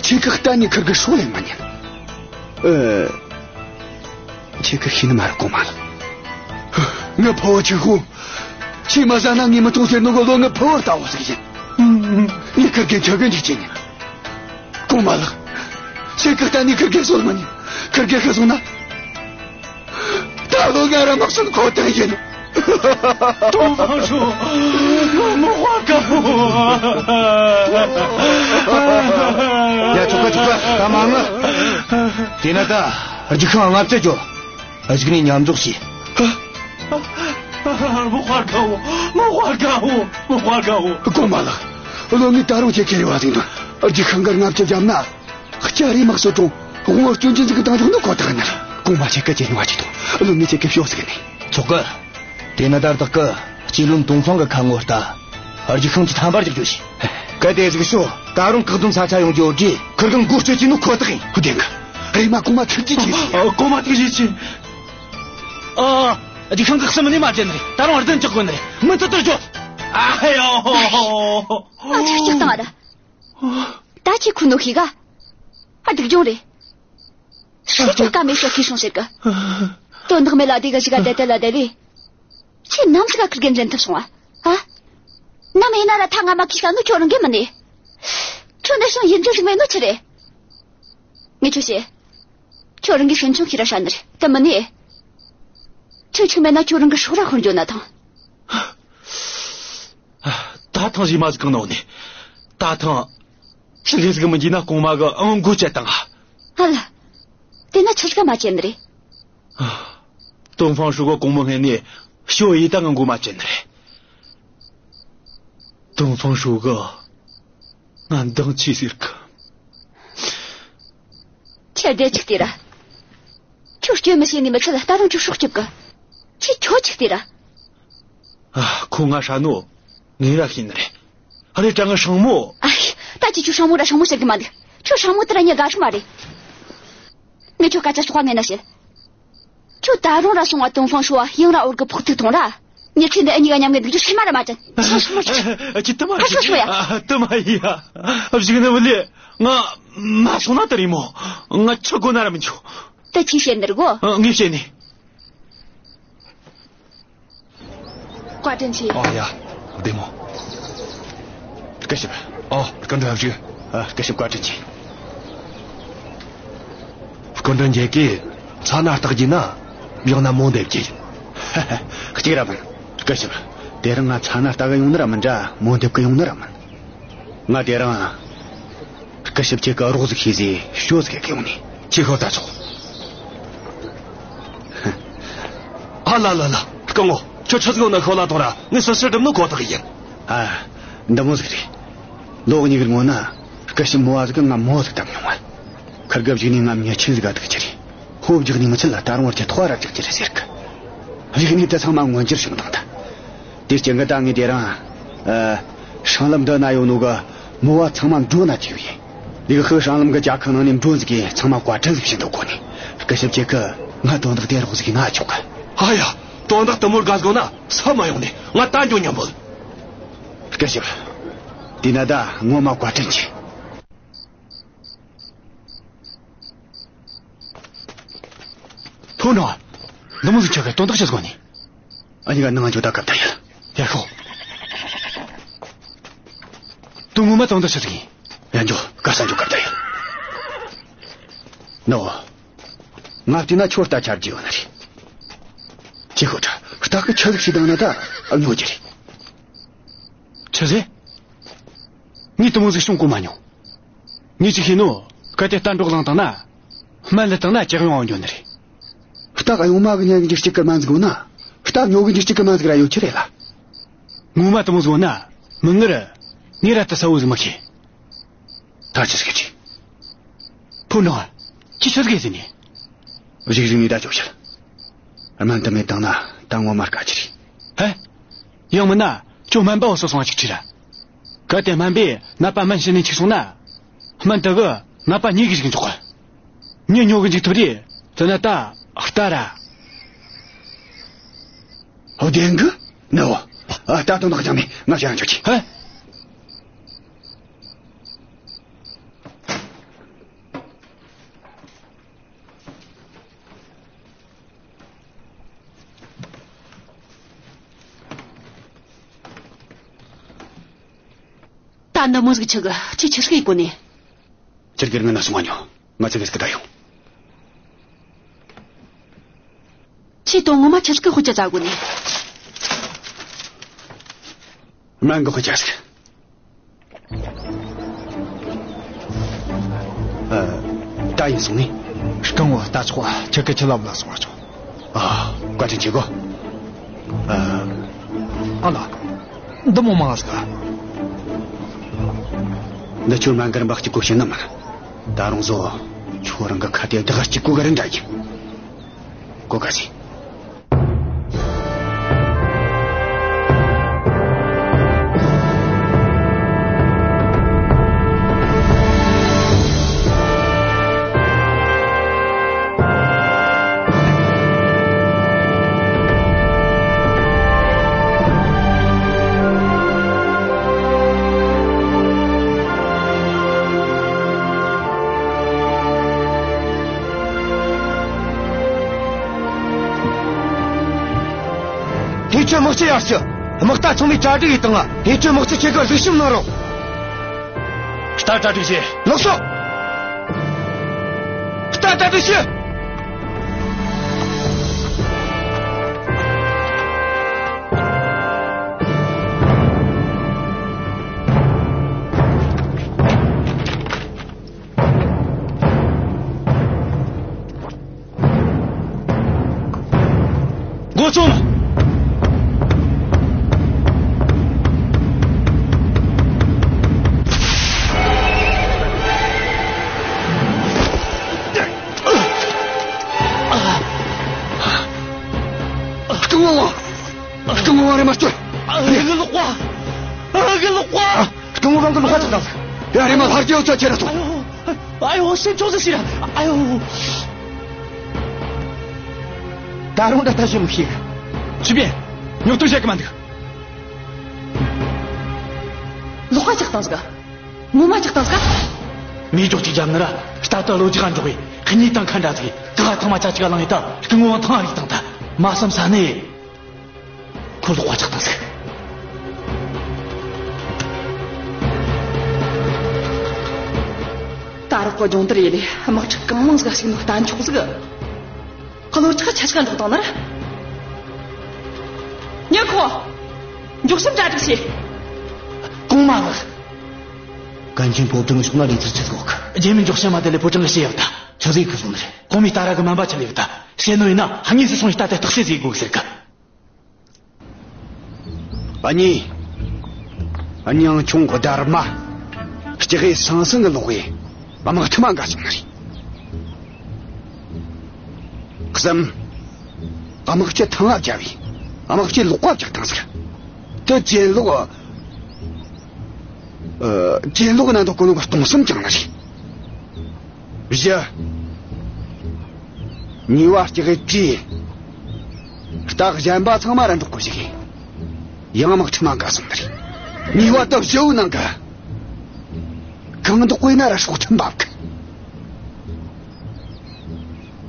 ཁྱེད་ཀྱིས་གཏན་ནས་ཁིར་གི་སྲོག་ལེན་མི་ཉན། ཨ། ཁྱེད་ཀྱིས་ཤེས་ནི་མ་རེད་གོང་མ་ལགས། ངའི་ཕུ་བོ་ཆི་ཧུ། ཁྱེད་མ་ཟ་ན་ངས་མི་གཏོང་ཟེར་ནོ་གི་བློན་ངའི་ཕུ་བོ་ལྟ་བུ་ཟིག་ཡིན། ངས་ཁིར་གེ་ཁྱེད་གི་འཇིགས་ཆེ་ཉན། གོང་མ་ལགས། ཁྱེད་ཀྱིས་གཏན་ནས་ཁིར་གེ་གསོད་མི་ཉན། ཁིར་གེ་ཤི་སོང་ན། ད་ལོ་ང་ར་མི་གསོན་ཁོ་ཐག་ཡིན། ཏོང་ཧྥང་ཧྲོས། ང་མི་དཔའ་ག་བོ། ཡ། ཆོག་གི་ཆོག་གི། ད་མ་ངུ། དེ་ན་ད་རྒྱུག་ཤིང་ལྔ་བཅུ་འགྱོ། གཞུག་ནས་མཉམ་འཇོག་བྱོས། མི་དཔའ་ག་བོ། མི་དཔའ་ག་བོ། མི་དཔའ་ག་བོ། གོང་མ་ལགས། བློན་ངས་ད་རུང་ཁྱེད་ཁྱེར་བ་ཟིག་འདུག། རྒྱུག་ཤིང་གི་ལྔ་བཅུ་བརྒྱབ་ན། ལྕགས་རི་དམག་སོགས་དྲུང་དབང་བོ་སྐྱོན་ཅན་ཟིག་གི་དང་འཇོག་ནི་ཁོ་ཐག་ནི་རེད། གོང་མ་ཁྱེད་ཀྱིས་ཇེ་ཉུང་བ་ཅིག་ཐོངས། བློན་ངས་ཁྱེད་ཀྱི་ཕྱོགས་ཟིག་ནས། ཆོག་གི། དེ་ན་ད་བདག་གི་སྤྱི་བློན་ཏོང་ཧྥང་གི་ཁ་ངོ་ལྟ། རྒྱུག་ཤིང་གི་ཐམ་པར་རྒྱག་རྒྱུ་ཞིག། གལ་ཏེ་ཟིག་ཤོག། ད་རུང་བཀག་སྡོམ་ས་ཆ་ཡོང་རྒྱུ་ཡོད་དུས་ཁིར་གི་མགོ་གཅོད་རྒྱུ་ནི་ཁོ་ཐག་ཡིན། བདེན་གི། རེམ་མ་གོང་མ་ཐུགས་རྗེ་ཆེ། ཨ། གོང་མ་ཐུགས་རྗེ་ཆེ། ཨ། རྒྱུག་ཤིང་གི་གསུམ་ནི་མ་བརྒྱབ་ནི་རེད། ད་རུང་བདུན་རྒྱག་དགོས་ནི་རེད། མུ་མཐུད་དུ་རྒྱོབ། ཨ་ཧེ་ཡོ། ཨ། ཆི་ལྕགས་དང་ཨ་ར། ད་ཁྱེད་ཁུ་ནོ་ཤེས་ག། ཨ། སྡུག་སྦྱོང་རེད། ཁྱེད་ཀྱི་ཀ་མེད་ཤོག་ཁེ་སོང་ཟེར་གི། དོན་དག་མེད་ལ་དེ་ག་ཞིག་ག་བསྡད་དེ་ལ་བསྡད་ལས། ཁྱེད་ནམ་ཟིག་ག་ཁིར་གེ་འཛིན་ཐུབ་སོང་ཨ། ཨ། ནམ་ཡིན་ན་ར་ཐ་ང་མ་ཁི་ཤ་ནོ་ཁྱོད་རང་གི་མིན་ནི། ཁྱོད་ནས་སོང་ཡིན་རྒྱུ་ཟིག་མེད་ནོ་ཆི་རེད། ངས་ཁྱོད་བཤད། ཁྱོད་རང་གི་སེམས་ཆུང་ཁྱེར་ར་ཧྲ་ནི་རེད། དེ་མིན་ནི། ཁྱོད་ཆི་མེད་ན་ཁྱོད་རང་གི་སྲོག་ར་ཤོར་འགྱོ་ན་ཐང་། ད་ཐང་གཞས་མ་ཟིག་གང་ན་འོ་ནི། ད་ཐང་། ཆི་གེ་ཟིག་མི་འཇིགས་ན་གོང་མ་གི་ཨང་མགོ་བཅད་བཏང་ང་། ཨ་ལ། དེ་ན་ཆི་ཟིག་མ་བཅད་ནི་རེད། ཏོང་ཧྥང་ཧྲོས་གི་གོང་མ་སྔས་ནས་ཞོ་ཡི་ད་ང་མགོ་མ་བཅད་ནི་རེད། ཏུང་ཧྥང་ཧྲོས་གིས་ང་འདང་ཆི་ཟེར་གི། ཁྱོས་བདེ་ཆིག་ལྟོས་ར། ཁྱོད་སྐྱོན་མི་བྱེད་ནི་མི་ཚད་ད་རུང་ཁྱོད་སྲོག་སྐྱོབ་གི། ཁྱོས་ཁྱོད་ཆིག་ལྟོས་ར། ཨ། ཁོ་ང་ཧྲ་ནོ། ངས་ར་ཤེས་ནི་རེད། ཨ་རེ་དྲ་ང་སྲིང་མོ། ཨ་ཧི། ད་ཁྱོས་ཁྱོད་སྲིང་མོ་ར་སྲིང་མོ་ཟེར་གི་མ་འདུག་ཁྱོད་སྲིང་མོ་དེ་ར་ཉེ་དགའ་ཤོས་མ་རེད། ངས་ཁྱོད་སྐད་ཆ་ཤོག་ངས་ན་བཤད། ཁྱོད་ད་རུང་ར་སོང་བ་ཏུང་ཧྥང་ཧྲོས་ཡང་ར་འོར་གི་ཕོག་ཐུག་ཐོང་ར། མྱི་ཚེ་འདི་འུ་གཉིས་ཀ་མཉམ་གི་འདུག་རྒྱུ་སེམས་མ་ར་མ་དྲན། ཁྱོད་སྲིང་མོ་ཆགས། ཨ། ཁྱོད་དེ་མ་ཁ་ཤོག་ཤོག་ཡ། ཨ། དེ་མ་ཡིན་ཡ། གཞུག་ནས་བུ་ལི། ང་མ་སོང་ན་དེ་རེད་མོ། ང་ཆི་དགོས་ན་ར་མི་འཇུག་དེ་ཁྱོས་བཤད་ནི་རེད་གོ། ཨ། ངས་བཤད་ནི། བཀའ་དྲིན་ཆེ། ཨོ་ཡ། བདེ་མོ། སྐུ་ཞབས། ཨོ། སྐུ་མགྲོན་བཞུགས། ཨ། སྐུ་ཞབས་བཀའ་དྲིན་ཆེ། སྐུ་མགྲོན་ཁྱེད་ཀྱིས་མཚན་ན་ལྟ་རྒྱུ་ན། ཡང་ན་མོ་འདེབས་རྒྱུ་ཡིན། ཧ་ཧ། གཅིག་ར་མིན། སྐུ་ཞབས། དེ་རིང་ང་མཚན་ན་ལྟ་གི་ཡོང་ནི་ར་མིན་འདྲ། མོ་འདེབས་གི་ཡོང་ནི་ར་མིན། ང་དེ་རིང་སྐུ་ཞབས་ཁྱེད་ཀྱི་རོགས་ཟིག་ཤེས་ཟེར་ཞུ་ཟིག་གི་ཡོང་ནི། ཁྱེད་ཤོད་ད་ཆོག་ཨ་ལ་ལ་ལ། སྐུ་ངོ། ཁྱོད་ཆི་ཟིག་ཡོད་ན་ཤོད་ལ་ཐོངས་ར། ངས་སུ་སུ་སྒྲུབ་ནོ་ཁོ་ཐག་ཡིན། ཨ། འདི་མོ་ཟིག་རེད། ལོ་གཉིས་ཀྱི་སྔོན་ན་སྐུ་ཞབས་མོ་བ་ཟིག་གིས་ང་མོ་ཟིག་བཏབ་མྱོང་བ། ཁིར་གིས་གཞུག་ནས་ང་མྱི་ཆེན་ཟིག་ག་ཐུག་རྒྱུ་རེད། ཧོབ་རྒྱག་ནས་མི་ཚད་ལ་ད་རུང་བར་གྱི་ཐོ་བ་ར་རྒྱག་རྒྱུ་རེད་ཟེར་གི། གཞུག་ནས་དེ་ཚང་མ་མངོན་འགྱུར་བྱུང་བཏང་ད། དེ་རྐྱེན་གྱིས་ད་ངས་དེ་རིང་། ཨ། སྲང་ལམ་འདི་ན་ཡོད་ནོ་གི་མོ་བ་ཚང་མ་མགྲོན་ན་བཅུག་ཡིན། ལིའུ་ཧི་སྲང་ལམ་གི་ཇ་ཁང་ནང་ནས་མགྲོན་ཟིག་གིས་ཚང་མ་བཀའ་དྲིན་ཟིག་ཞུ་འདོད་གོ་ནི། སྐུ་ཞབས་ཁྱེད་ཀྱིས་ང་དོན་དག་དེ་རོགས་ཟིག་ན་ཆོག་གི། ཨ་ཡ། དོན་དག་དེ་མོར་དགའ་དགོས་ན་ས་མ་ཡོང་ནས་ང་ད་འགྱོ་སྙམ་མོད། སྐུ་ཞབས། དེ་ན་ད་ངོ་མ་བཀའ་དྲིན་ཆེ། ཕུ་ནུ། འདི་མོ་ཟིག་ཆགས་གི། དོན་དག་ཆི་ཟིག་ཡོད་ནི། ཨ་ནི་ག་ནང་འཇུག་ད་སྐབས་ད་ཡ། ཡ་ཤོག་དོན་ངོ་མ་དོན་དག་ཆི་ཟིག་ཡིན། ཡ་འཇོ། ག་ས་འཇོ་སྐབས་ད་ཡ། ནོ། ང་བལྟས་ན་ཁྱོད་ལྟ་ཆ་རྒྱུ་ཡོད་ནི་རེད། ཁྱེད་ཤོད་དྲ། ལྟ་གི་ཆི་ཟིག་ཞིག་བཏང་ན་ད་ཨ་ཉོ་རྒྱུ་རེད། ཆི་ཟེར། ངས་དེ་མོ་ཟིག་བྱུང་གོ་མ་མྱོང་། ངས་ཅིག་ཤེས་ནོ། གལ་ཏེ་རྟ་འདྲོག་ལངས་བཏང་ན། སྨན་ལ་བཏང་ན་ལྕགས་ཡོང་བ་འགྱོ་ནི་རེད། རྟ་གཡུང་མ་གི་ཉལ་གི་འཇིགས་སྐྱིད་གི་སྨན་ཟིག་ཡོད་ན། རྟ་ཉོ་གི་འཇིགས་སྐྱིད་གི་སྨན་ཟིག་ར་ཡོད་རྒྱུ་རེད་ལ། ངོ་མ་དེ་མོ་ཟིག་ཡོད་ན། མིག་སྔར། ངས་ར་དེ་གསལ་བོ་ཟིག་མི་ཤེས། ད་ཆི་ཟིག་གི་ཕུ་ནུ། ཁྱོས་ཆི་ཟིག་ཡེད་ཟེར་ནི། གཞུག་གཞུག་ནས་ད་ཅོག་བྱེད། སྨན་དེ་མེད་བཏང་ན་ད་ངོ་མ་དཀའ་རྒྱུ་རེད། ཧེ། ཡང་མིན་ན་ཁྱོད་སྨན་པ་བོ་སོ་སོང་ང་ཅིག་དྲིས་ར། གལ་ཏེ་སྨན་པས་ནད་པ་སྨན་བྱིན་ནས་འཕྱུགས་སོང་ན། སྨན་དེ་གིས་ནད་པ་ཉལ་གི་འཇུག་གི་འཇུག་གོ། མྱི་ཉལ་གི་འཇུག་ཐུབ་རེད། དེ་ན་ད་རྟ་ར། ཨོ། བདེན་གི། ནོ། ཨ། ད་དོན་དག་ཅང་མེད། ང་ཞང་ཆོག་གི། ཧེ། ད་འདི་མོ་ཟིག་ཆི་གི། ཁྱོས་ཆི་ཟིག་ཡེད་གོ་ནི། ཁྱེད་ཀྱིས་ང་ན་སོང་ང་ཉོ། ང་ཚོ་གི་སྐད་ད་ཡོང་། ཁྱོས་དོན་ངོ་མ་ཆི་ཟིག་གི་དཔེ་ཆ་བཙལ་གོ་ནི། སྨན་གི་དཔེ་ཆ་ཟིག། ཨ། ད་ཡིན་སོང་ནི། སྐུ་ངོ་ལྟ་ཆོག་ཁྱེད་ཀྱིས་ཁྲིད་ལམ་ལ་སོང་བ་ཆོག་ཨ། བཀའ་དྲིན་ཆེ་གོ། ཨ། ཨ་ལ། འདི་མོ་མང་ཟིག་ག། འདི་ཁྱོད་སྨན་གི་རིན་པ་གཅིག་གོ་ཤེས་ནི་མིན། ད་རུང་བཟོ། ཁྱོད་རང་གི་ཁ་དེ་བདག་གཅིག་གོ་གི་རིན་འདྲ་ཡིན། གོ་ག་ཟིག། དེ་ཁྱོད་དམག་སྤྱི་ཡར་ཞུ། དམག་རྟ་ཚང་མས་གྲ་སྒྲིག་ཡས་བཏང་ང་། དེ་ཁྱོད་དམག་སྤྱི་ཁྱེད་ཀྱིས་གཟིགས་ཞིབ་གནང་རོགས། རྟ་གྲ་སྒྲིག་བྱེད། ལགས་སོ། རྟ་གྲ་སྒྲིག་བྱེད། འགོ་རྩོམ། ཡ། རེམ་མ་ཕར་རྒྱག་ཚ་ཁྱེར་ར་ཐོངས། ཨ་ཡོ། ཨ་ཡོ། སེམས་ཆུང་ཟིག་བྱོས་ར། ཨ་ཡོ། ད་རུང་ད་ལྟ་ཞིག་མི་ཤེས་གི། ཆི་བྱེད། ཉོག་ཏོ་བྱེད་གི་མ་འདུག། ལག་པ་བཅག་བཏང་ཟིག། ངོ་མ་བཅག་བཏང་ཟིག། མི་འཇོག་ཅིག་རྒྱབ་ནི་ར། རྟ་དེ་གློ་རྒྱག་འཇོག་གི། གཉིས་དང་ཁ་འདྲ་ཟིག། ཀ་ཐང་མ་ཆ་གཅིག་ལངས་ཡི་ད། སྐུ་ངོ་ཐང་རིག་དང་ད། མ་བསམ་ས་ནས། ཁོ་ལག་པ་བཅག་བཏང་ཟིག། ད་རག་གི་སྦྱོང་བརྡར་ཡེ་ལས་དམག་འཁྲུག་གང་མང་ཟིག་ཞིག་ནོ་ལྟ་མཆོག་ཟིག། གློ་རྒྱག་ཆ་ཆ་ག་འདོགས་བཏང་ནི་ར། ཉན་ཁོ། མགྱོགས་སེམས་གྲ་སྒྲིག་བྱོས། གོང་མ་ལགས། གན་ཆེན་ཕོ་བྲང་ཕྱོགས་ན་ལས་ཚུལ་ཆི་ཟིག་ཡོད་གི། རྒྱལ་མོས་མགྱོགས་ཤ་མ་དེ་ལས་ཕོ་བྲང་གི་ཕྱི་ཡབ་ད། ཆི་ཟིག་གི་བཟུང་ནི་རེད། གོང་མའི་ད་ར་གི་སྨན་པ་ཆི་ལས་ཡོད་ད། བཤད་ནོ་ཡིན་ན་ཧ་ངེས་སུ་སོང་ཡི་ད་དེ་རྟགས་བཤད་ཟིག་དགོས་ཟེར་གི། ཨ་ནི། ཨ་ནི་ཨང་ཆུང་གི་སྡར་མ། སྐྱེ་གེ་སང་སང་གི་ལོག་གི། དམག་ཁྲིམས་མ་འགལ་སོང་ནི་རེད། གསུམ། དམག་སྤྱི་ཐང་ལ་བརྒྱབ་བས། དམག་སྤྱི་ལག་པ་བཅག་བཏང་ཟིག། དེ་གྱེན་ལོག། ཨ། གྱེན་ལོག་ན་འདོག་གོ་ནོ་གི་སྟོང་གསུམ་བཅངས་ནི་རེད། བཞི། ཉེས་པ་སྐྱེ་གེ་བྲིས། རྟ་གཞན་པ་ཚང་མ་ར་འདྲོག་གོ་ཞིག། ཡང་དམག་ཁྲིམས་མ་འགལ་སོང་ནི་རེད། ཉེས་པ་ད་བཞི་བོའི་ནང་གི་གང་འདོགས་གོ་ན་ར་སྲོག་ཁྲིམས་འབབ་གི།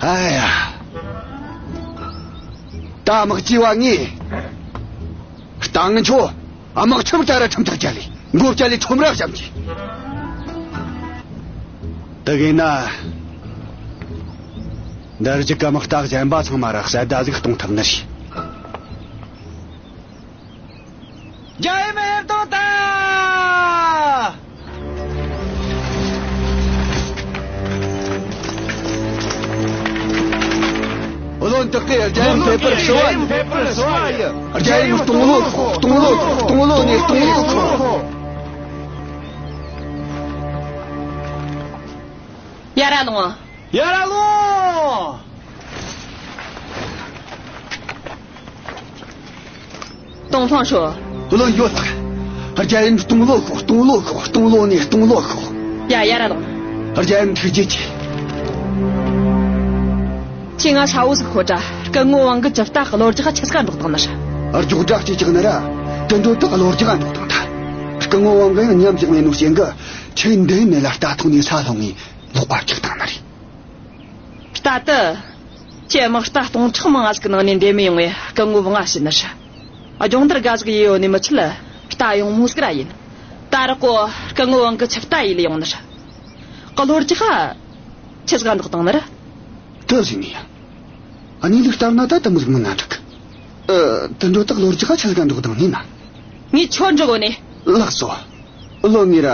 ཨ་ཡ། ད་དམག་སྤྱི་བ་ངས། རྟ་ངན་ཆོ། དམག་ཁྲིམས་ལྟར་ཁྲིམས་ཐག་བཅད་ལས། མགོ་བཅད་ལས་ཁྲོམ་ར་བཤམས་ཀྱི། དེ་གིན་ན། འདིར་གཅིག་གི་དམག་རྟ་གཞན་པ་ཚང་མ་ར་གསལ་བརྡ་ཟིག་གཏོང་ཐུབ་ནི་རེད། རྒྱལ་ཡུམ་ཕེབས་བཏང་ད། བློན་བདག་གིས་རྒྱལ་ཡུམ་ཕེབས་པར་ཞུ་བ་ཡིན། རྒྱལ་ཡུམ་སྟོང་ལོ་ཁོ། སྟོང་ལོ་ཁོ། སྟོང་ལོ་ནས་སྟོང་ལོ་ཁོ། ཡར་ར་ལོངས། ཡར་ར་ལོངས། ཏོང་ཧྥང་ཧྲོས། བློན་ཡོད་ལགས། རྒྱལ་ཡུམ་སྟོང་ལོ་ཁོ། སྟོང་ལོ་ཁོ། སྟོང་ལོ་ནས་སྟོང་ལོ་ཁོ། ཡ། ཡར་ར་ལོངས། རྒྱལ་ཡུམ་ཐུགས་རྗེ་ཆེ། ཁྱེད་ང་ཧྲ་བོ་ཟིག་ཤོད་དྲ། སྐུ་ངོ་ཝང་གི་ཆིབས་རྟ་གློ་རྒྱག་ཆི་ཟིག་ག་འདྲོགས་བཏང་ནི་རེད། རྒྱུགས་དྲག་ཅིག་བཅག་ནི་ར། དུད་འགྲོ་དེ་གློ་རྒྱག་འདྲོགས་བཏང་ཐལ། སྐུ་ངོ་ཝང་གིས་ཡང་མཉམ་བཞག་མེད་ནོ་ཞེན་གི། ཆི་འདི་མེད་ལ་རྟ་ཐོག་ནས་ས་ལྷུང་ངས་ལག་པ་བཅག་བཏང་ནི་རེད། རྟ་དེ། ཁྱེད་དམག་རྟ་སྟོང་ཕྲག་མང་ང་ཟིག་གི་ནང་ནས་འདེམས་ཡོང་བའི་སྐུ་ངོ་ཝང་ང་བྱིན་ནི་རེད། སྦྱོང་བརྡར་དགའ་ཟིག་ཡེ་ཡོད་ནི་མི་ཚད་རྟ་གཡུང་མོ་ཟིག་ར་ཡིན། ད་རག་གོ་སྐུ་ངོ་ཝང་གི་ཆིབས་རྟ་ཡེ་ལས་ཡོང་ནི་རེད། གློ་རྒྱག་ཆི་ཟིག་ག་འདྲོགས་བཏང་ནི་རེད། དེ་ཟིག་ནི་ཡ། ཨ་ནི་ལུགས་ལྟར་ན་ད་དེ་མོ་ཟིག་མིན་ན་འགྲིག། ཨ། དུད་འགྲོ་དེ་གློ་རྒྱག་ཆི་ཟིག་ག་འདྲོགས་བཏང་ནི་ན། ངས་ཁྱོད་འདྲི་གོ་ནི། ལགས་སོ། བློན་ངས་ར་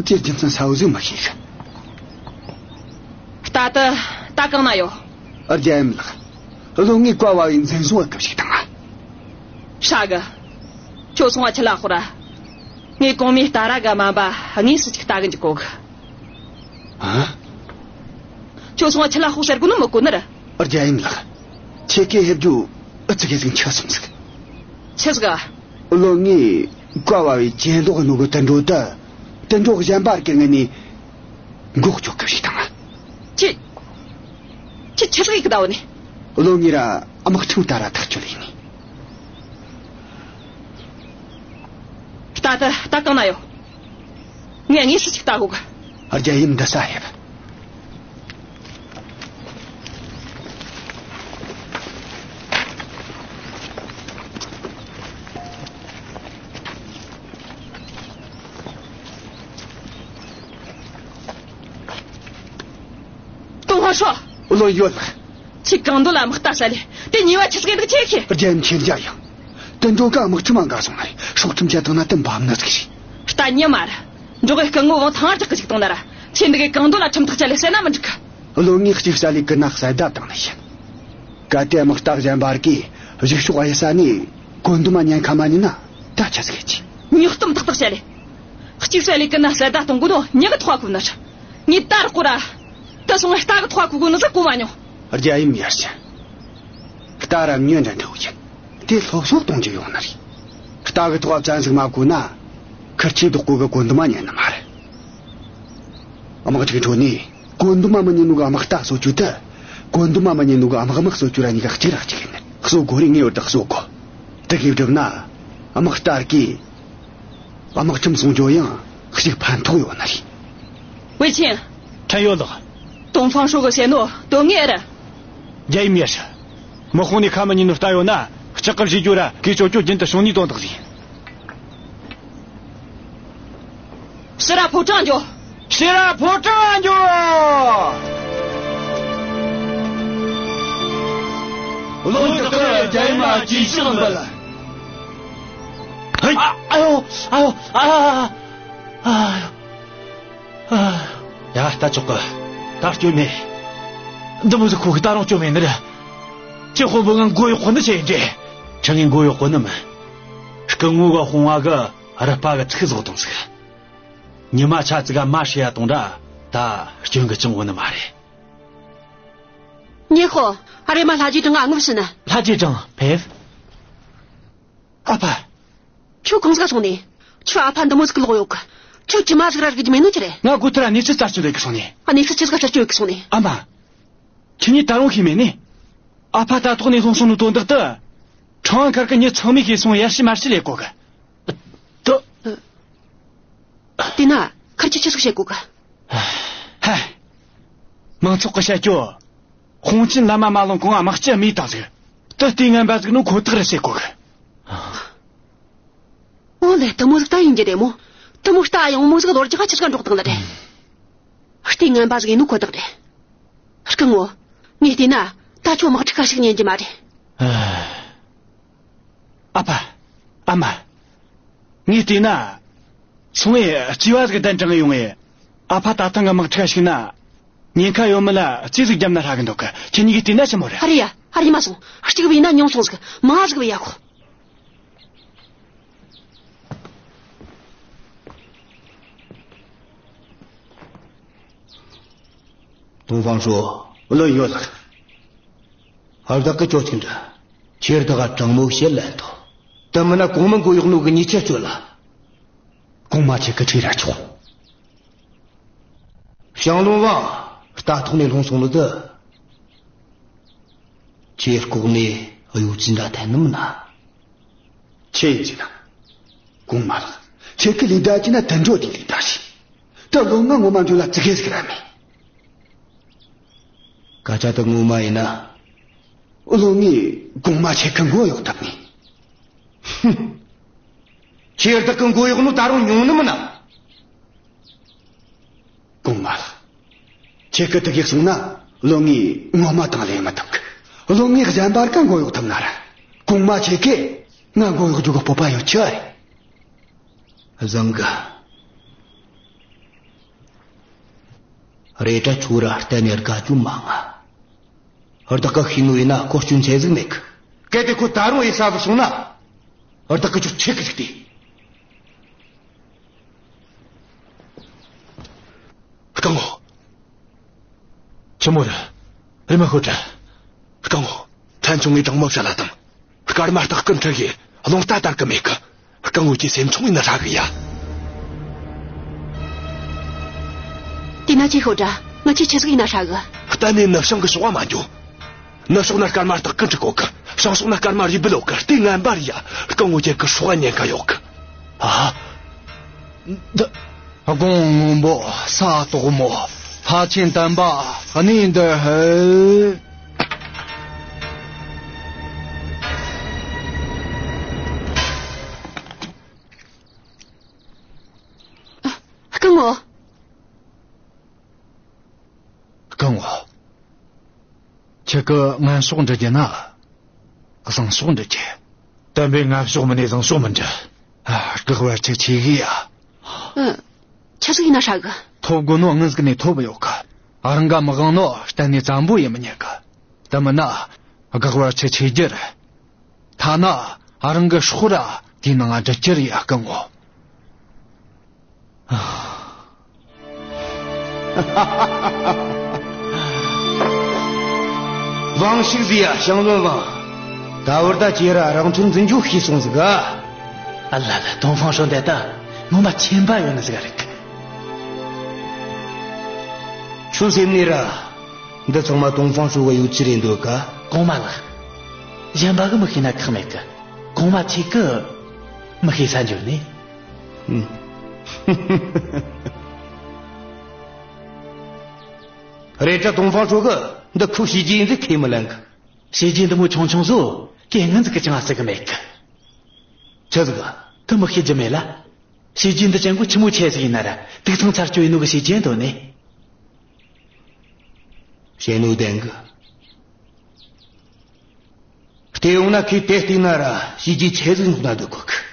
དེའི་རྒྱུ་མཚན་གསལ་བོ་ཟིག་མི་ཤེས་གི། རྟ་དེ་ད་གང་ན་ཡོད། རྒྱལ་ཡུམ་ལགས། བློན་ངས་བཀའ་ཕབ་བས་འཛིན་བཟུང་བྱེད་གི་བཅུག་བཏང་ང་། ཧྲ་གི། ཁྱོད་སོང་བ་ཆི་ལ་ཤོག་ར། ངས་གོང་མའི་རྟ་ར་གི་སྨན་པ་དངོས་སུ་ཅིག་ལྟ་གི་འཇུག་གོ་གི། ཨ། ཁྱོད་སོང་བ་ཆི་ལ་ཤོག་ཟེར་གོ་ནི་མི་གོ་ནི་ར། རྒྱལ་ཡུམ་ལགས། ཁྱེད་ཀྱིས་ཕེབས་རྒྱུ་ཨི་ཙི་གེ་ཟིག་འཕྱི་སོང་ཟིག། ཆི་ཟིག་ག། བློན་ངས་བཀའ་ཕབ་བས་གྱེན་ལོག་ནོ་གི་དུད་འགྲོ་དེ། དུད་འགྲོ་གཞན་པ་རིགས་ཀྱི་ངོས་ནས་མགོ་གཅོད་གི་བཅུག་བཏང་ང་། ཁྱེད། ཁྱེད་ཆི་ཟིག་ཡེ་གི་ད་བ་ནི། བློན་ངས་ར་དམག་ཁྲིམས་ལྟར་ར་ཐག་གཅོད་ཡེ་ནི། རྟ་དེ་ད་གང་ན་ཡོད། ངས་དངོས་སུ་ཅིག་ལྟ་དགོས་གི། རྒྱལ་ཡུམ་འདི་ས་ཕེབས། ཏོང་ཧྥང་ཧྲོས། བློན་ཡོད་ལགས། ཁྱེད་གང་འདོད་ལ་དམག་རྟ་བསད་ལེ། དེ་ཉེས་པ་ཆི་ཟིག་འདུག་ཁྱེད་ཤེས། རྒྱལ་ཡུམ་མཁྱེན་རྒྱ་ཡངས། དུད་འགྲོ་ག་དམག་ཁྲིམས་མ་འགལ་སོང་ན་རེ། སྲོག་ཁྲིམས་བཅད་བཏང་ན་དེ་འབབ་ནི་ཟིག་རེད། རྟ་ཉི་མ་ར། འགྲོགས་གི་སྐུ་ངོ་ཝང་ཐང་རྒྱག་གི་བཅུག་བཏང་ན་ར། ཁྱེད་འདི་གའི་གང་འདོད་ལ་ཁྲིམས་ཐག་བཅད་ལེ་བསད་ན་མི་འགྲིག་གི། བློན་ངས་གཅིག་བསད་ལེ་ཀུན་ན་གསལ་བརྡ་བཏང་ནི་ཡིན། གལ་ཏེ་དམག་རྟ་གཞན་པ་རིགས་ཀྱིས་གཞུག་ཕྱོགས་གཡུལ་ས་ནས་བཀོད་འདོམས་མ་ཉན་ཁ་མ་ཉན་ན་ད་ཆི་ཟིག་ཡེད་རྒྱུ། ཉོག་གཏམ་ཏག་ཏག་བཤད་ལེ། གཅིག་བསད་ལེ་ཀུན་ན་གསལ་བརྡ་གཏོང་དགོས་ནོ་མྱི་གི་ཐོག་ག་ཁུག་ནི་རེད། ངས་ད་རག་གོ་ར། དེ་སོང་ངས་རྟ་གི་ཐོག་ག་ཁུག་དགོས་ནི་ཟིག་གོ་མ་མྱོང་། རྒྱལ་ཡུམ་ཡར་ཞུ། རྟ་ར་མྱི་འདྲ་འདྲ་བོ་ཡིན། དེ་སློབ་གསོ་གཏོང་རྒྱུ་ཡོང་ནི་རེད། རྟ་གི་ཐོག་བཙན་ཟིག་མ་བཀོལ་ན། ཁིར་ཆོས་བདག་པོ་གི་བཀོད་འདོམས་མ་ཉན་ནི་མ་རེད། དམག་ཅིག་འཕྲོ་ནས་བཀོད་འདོམས་མ་མི་ཉན་ནོ་གི་དམག་རྟ་གསོ་རྒྱུ་དེ། བཀོད་འདོམས་མ་མི་ཉན་ནོ་གི་དམག་དམག་གསོ་རྒྱུ་ར་གཉིས་ཀ་གཅིག་ར་གཅིག་ཡིན། གསོ་དགོས་རེད། ངེས་པར་དུ་གསོ་དགོས། དེ་གིས་བསྒྲུབས་ན། དམག་རྟ་ར་གིས་དམག་ཁྲིམས་སྲུང་རྒྱུ་ཡང་གཅིག་ཕན་ཐོགས་ཡོད་ནི་རེད། ཝེ་ཆིང་། ཕྲན་ཡོད་ལགས། ཏོང་ཧྥང་ཧྲོ་གིས་བཤད་ནོ་དོན་ངེས་རེད། རྒྱལ་ཡུམ་ཡ་ཧྲི། དམག་དཔུང་ནས་ཁ་མི་ཉན་ནོ་རྟ་ཡོད་ན་ལྕགས་ཀྱིས་བཞེས་རྒྱུ་ར་གོས་གྱོན་རྒྱུ་རྒྱུན་དུ་བྱུང་ནས་དོན་དག་རེད། ཕྱིར་ར་ཕོ་བྲང་འགྱོ། ཕྱིར་ར་ཕོ་བྲང་འགྱོ། བློན་བདག་གིས་རྒྱལ་ཡུམ་ལ་གུས་ཕྱག་འབུལ། ཧེ། ཨ་ཨ་ཡོ། ཨ་ཡོ། ཨ་ཨ་ཨ་ཨ། ཡ། ད་ཆོག་གི། ད་སྐྱོན་མེད། འདི་མོ་ཟིག་ཁོ་གིས་ད་རུང་སྐྱོན་མེད་ནི་རེད། ཁྱེད་དཔོན་པོ་ང་མགོ་གཡོག་གོ་ནི་ཆི་ཡིན་འདྲ། ཁྱེད་ངས་མགོ་གཡོག་གོ་ནི་མིན། སྐུ་ངོ་གི་དཔུང་བ་གིས་རུས་པ་གི་ཚིག་བཟོ་བཏང་ཟིག། ཉི་མ་ཆ་ཙིག་ག་མ་ཧྲི་ཡ་བཏང་ར། ད་སྐྱོན་གི་ཅང་ཡོད་ནི་མ་རེད། ཉེ་ཤོ། ཨ། རེམ་མ་ལྷ་རྗེ་ཀྲང་ང་དངུལ་བྱིན་ན། ལྷ་རྗེ་ཀྲང་ཕེབས། ཨ་ཕ། ཁྱོད་གང་ཟིག་ག་སོང་ནི། ཁྱོའི་ཨ་ཕ་འདི་མོ་ཟིག་གི་ལོག་ཡོད་གི། ཁྱོད་ཇི་མ་ཟིག་ར་རིག་རྒྱུ་མེད་ནོ་ཆི་རེད། ང་གོ་ཐུ་ར་གནས་ཚུལ་རྩད་གཅོད་ལས་གི་སོང་ནི། ཨ། གནས་ཚུལ་ཆི་ཟིག་ག་རྩད་གཅོད་ལས་གི་སོང་ནི། ཨ་མ། ཁྱེད་གཉིས་ད་རུང་ཤེས་མེད་ནི། ཨ་ཕ་རྟ་ཐོག་ནས་ལྷུང་སོང་ནོ་དོན་དག་དེ། ཁྲང་ཨན་མཁར་གི་མྱི་ཚང་མས་ཤེས་སོང་། ཡར་ཞུ་མར་ཞུ་ལས་གོ་གི། དེ། དེ་ན་ཁིར་ཆོས་ཆི་ཟིག་བཤད་གོ་གི། ཧ། མང་ཚོགས་གིས་བཤད་རྒྱུ། དཔུང་ཆེན་ལམ་མ་མ་ལོངས་གོང་ང་དམག་སྤྱི་རྨས་བཏང་ཟིག། དེ་ལྟས་ངན་པ་ཟིག་ནོ་ཁོ་ཐག་རེད་ཟེར་གོ་གི། ཨོ་ལེ། དེ་མོ་ཟིག་ད་ཡིན་རྒྱུ་རེད་མོ། དེ་མོ་རྟ་གཡུང་མོ་ཟིག་གློ་རྒྱག་ག་ཆི་ཟིག་ག་འདྲོགས་བཏང་ལ་རེད། ལྟས་ངན་པ་ཟིག་ཡིན་ནོ་ཁོ་ཐག་རེད། སྐུ་ངོ། ངས་བལྟས་ན་ད་ཁྱོད་དམག་འཁྲུག་ག་ཞུགས་ཉན་རྒྱུ་མ་རེད། ཨ་ཕ། ཨ་མ། ངས་བལྟས་ན། སོང་ངས་རྩིས་པ་ཟིག་གདན་དྲངས་ཡོང་ངས། ཨ་ཕ་རྟ་ཐང་གི་དམག་འཁྲུག་ག་ཞུགས་ན། ཉེན་ཁ་ཡོད་མེད་ལ་རྩིས་ཟིག་བརྒྱབ་ན་ཧྲ་གི་འདུག་གི། ཁྱེད་གཉིས་ཀས་བལྟས་ན་ཆི་མོ་རེད། ཨ་རེད་ཡ། ཨ་རེད། མ་སོང་། གཅིག་བྱས་ན་ཉུང་སོང་ཟིག། མང་ཟིག་བྱས་ཡ་ཁོ། ཏོང་ཧྥང་ཧྲོ། བློན་ཡོད་ལགས། ཨར་བདག་གིས་ཁྱོད་ཅིག་འདྲི། ཁྱེད་བདག་ག་དྲང་མོ་བཤད་ལན་ཐོབས། དེ་མིན་ན་གོང་མ་མགོ་གཡོག་ནོ་གི་ཉེས་ཆད་གཅོད་ལ། གོང་མ་ཁྱེད་ཀྱིས་ཁྲིད་ར་ཆོག། ཞང་བློན་ཝང་རྟ་ཐོག་ནས་ལྷུང་སོང་ནོ་དེ། ཁྱེད་ལྐོག་ནས་གཡོ་ཇུས་འདྲ་འཐེན་ནི་མིན་ན། ཆི་ཡིན་ཟེར་ན། གོང་མ་ལགས། ཁྱེད་ཀྱི་ལེ་བདའ་རྒྱུ་ན་དུད་འགྲོ་དེའི་ལེ་བདའ་ཞིག། ད་བློན་ང་ངོ་མ་འགྲོ་ལ་ཙི་གེ་ཟིག་ར་མེད། སྐད་ཆ་དེ་ངོ་མ་ཡིན་ན། བློན་ངས་གོང་མ་ཁྱེད་ཀྱི་མགོ་གཡོག་ཐུབ་ནི། ཧུམ། ཁྱེད་བདག་གི་མགོ་གཡོག་ནོ་ད་རུང་ཉུང་ནི་མིན་ན། གོང་མ་ལགས། ཁྱེད་ཀྱིས་དེ་གི་གསུངས་ན་བློན་ངས་ངོ་མ་དང་ལེན་མི་ཐུབ་གི། བློན་ངས་གཞན་པ་ར་ག་མགོ་གཡོག་ཐུབ་ན་ར། གོང་མ་ཁྱེད་ཀྱིས་ང་མགོ་གཡོག་རྒྱུ་གི་སྤོབས་པ་ཡོད་ཆི་རེད། བཟང་གི། རེད་དྲ་ཁྱོད་ར་གཏན་ནས་དགའ་རྒྱུ་མང་ང་། བདག་གིས་ཤེས་ནོ་ཡིན་ན་ཁོ་སྐྱོན་ཆེ་ཟིག་མེད་གི། གལ་ཏེ་ཁོ་ད་རུང་ཡེ་ས་བུད་སོང་ན། བདག་གིས་ཁྱོད་ཆེ་གི་ཟིག་སྟེར། སྐུ་ངོ། ཆི་མོ་རེད། རེམ་མ་ཤོད་དྲ། སྐུ་ངོ། ཕྲན་ཆུང་ངས་དྲང་མོ་བཤད་ལ་དང་། སྐར་མ་སྟག་གི་འཕྲུལ་གྱིས་རླུང་རྟ་དར་གི་མེད་གི། སྐུ་ངོ་ཁྱེད་སེམས་ཆུང་ཡིན་ན་ཧྲ་གི་ཡ། དེ་ན་ཁྱོས་ཤོད་དྲ། ང་ཁྱོས་ཆི་ཟིག་ཡིན་ན་ཧྲ་གི། གཏན་ནས་ནུབ་བྱང་གི་ཕྱོགས་མ་འགྱོ། ནུབ་ཕྱོགས་ན་སྐར་མ་སྟག་གི་འཕྲུལ་གོ་གི། བྱང་ཕྱོགས་ན་སྐར་མ་རུས་སྦལ་ཡོད་གི། ལྟས་ངན་པ་རེད་ཡ། སྐུ་ངོ་ཁྱེད་ཀྱི་སྲོག་ཉེན་ཁ་ཡོད་གི། ཨ། འདི། དགུང་སྔོན་པོ་ས་དོག་མོ། ལྷ་ཆེན་དམ་པ་གནས་འདིར་ཕེབས། སྐུ་ངོ། སྐུ་ངོ། ཁྱེད་ཀྱིས་ངན་ཕྱོགས་འདྲི་རྒྱུ་ན། བཟང་ཕྱོགས་འདྲི་རྒྱུ། དམ་པས་ངན་ཕྱོགས་མིན་ནས་བཟང་ཕྱོགས་མི་འདྲི། ཨ། སྐག་བར་ཆད་ཆེ་གི་ཡ། ཨ། ཆི་ཟིག་ཡིན་ན་ཧྲ་གི། ཐོབ་དགོས་ནོ་སྔོན་ཟིག་ནས་ཐོབ་ཡོད་གི། ཨ། རང་ག་མི་དབང་ནོ་གཏན་ནས་བཙན་པོ་ཡེ་མི་ཉན་གི། དེ་མིན་ན། སྐག་བར་ཆད་ཆེ་རྒྱུ་རེད། ཐ་ན་ཨ་རང་གི་སྲོག་ར་དེའི་ནང་ང་འབྲི་རྒྱུ་རེད་ཡ། སྐུ་ངོ། ཝང་ཞིག་ཟེར་ཡ། ཞང་བློན་ཝང་། ད་བར་ད་ཁྱེད་ར་རང་ཚོད་འཛིན་རྒྱུ་ཤེས་སོང་ཟིག་ག། ཨ་ལ་ལ། ཏོང་ཧྥང་ཧྲོ་འདི་ད། ངོ་མ་ཁྱད་པར་ཡོད་ནི་ཟིག་རེད། ཁྱོད་སེམས་ནས་ར། འདི་ཚང་མ་ཏོང་ཧྥང་ཧྲོས་གི་ཡོད་ཚད་རེད་འདོད་ག། གོང་མ་ལགས། གཞན་པ་གིས་མི་ཤེས་ན་ཁག་མེད་གི། གོང་མ་ཁྱེད་ཀྱིས་མི་ཤེས་ས་འཇོག་ནས། ཨུམ། རེད་དྲ། ཏོང་ཧྥང་ཧྲོས་གིས་འདི་ཁོའི་བྱས་རྗེས་ཡིན་ཟིག་ཁས་མི་ལེན་གི། བྱས་རྗེས་འདི་མོ་ཆུང་ཆུང་ཟོ་གི་ངན་ཟིག་གི་ཅང་ཟེར་གི་མེད་གི། ཆི་ཟིག་ག། དེ་མི་ཤེས་རྒྱུ་མེད་ལ། བྱས་རྗེས་འདི་ཅན་གོ་ཆི་མོ་ཆེ་ཟིག་ཡིན་ན་ར། དུག་ཚང་ཚར་གཅོད་ཡིན་ནོ་གི་བྱས་རྗེས་འདོད་ནས། བྱས་ནོ་བདེན་གི། བལྟས་ཡོང་ན་ཁོས་དེ་བལྟས་ན་ར་བྱས་རྗེས་ཆེ་ཟིག་འཇོག་ན་འདོད་གོ་གི།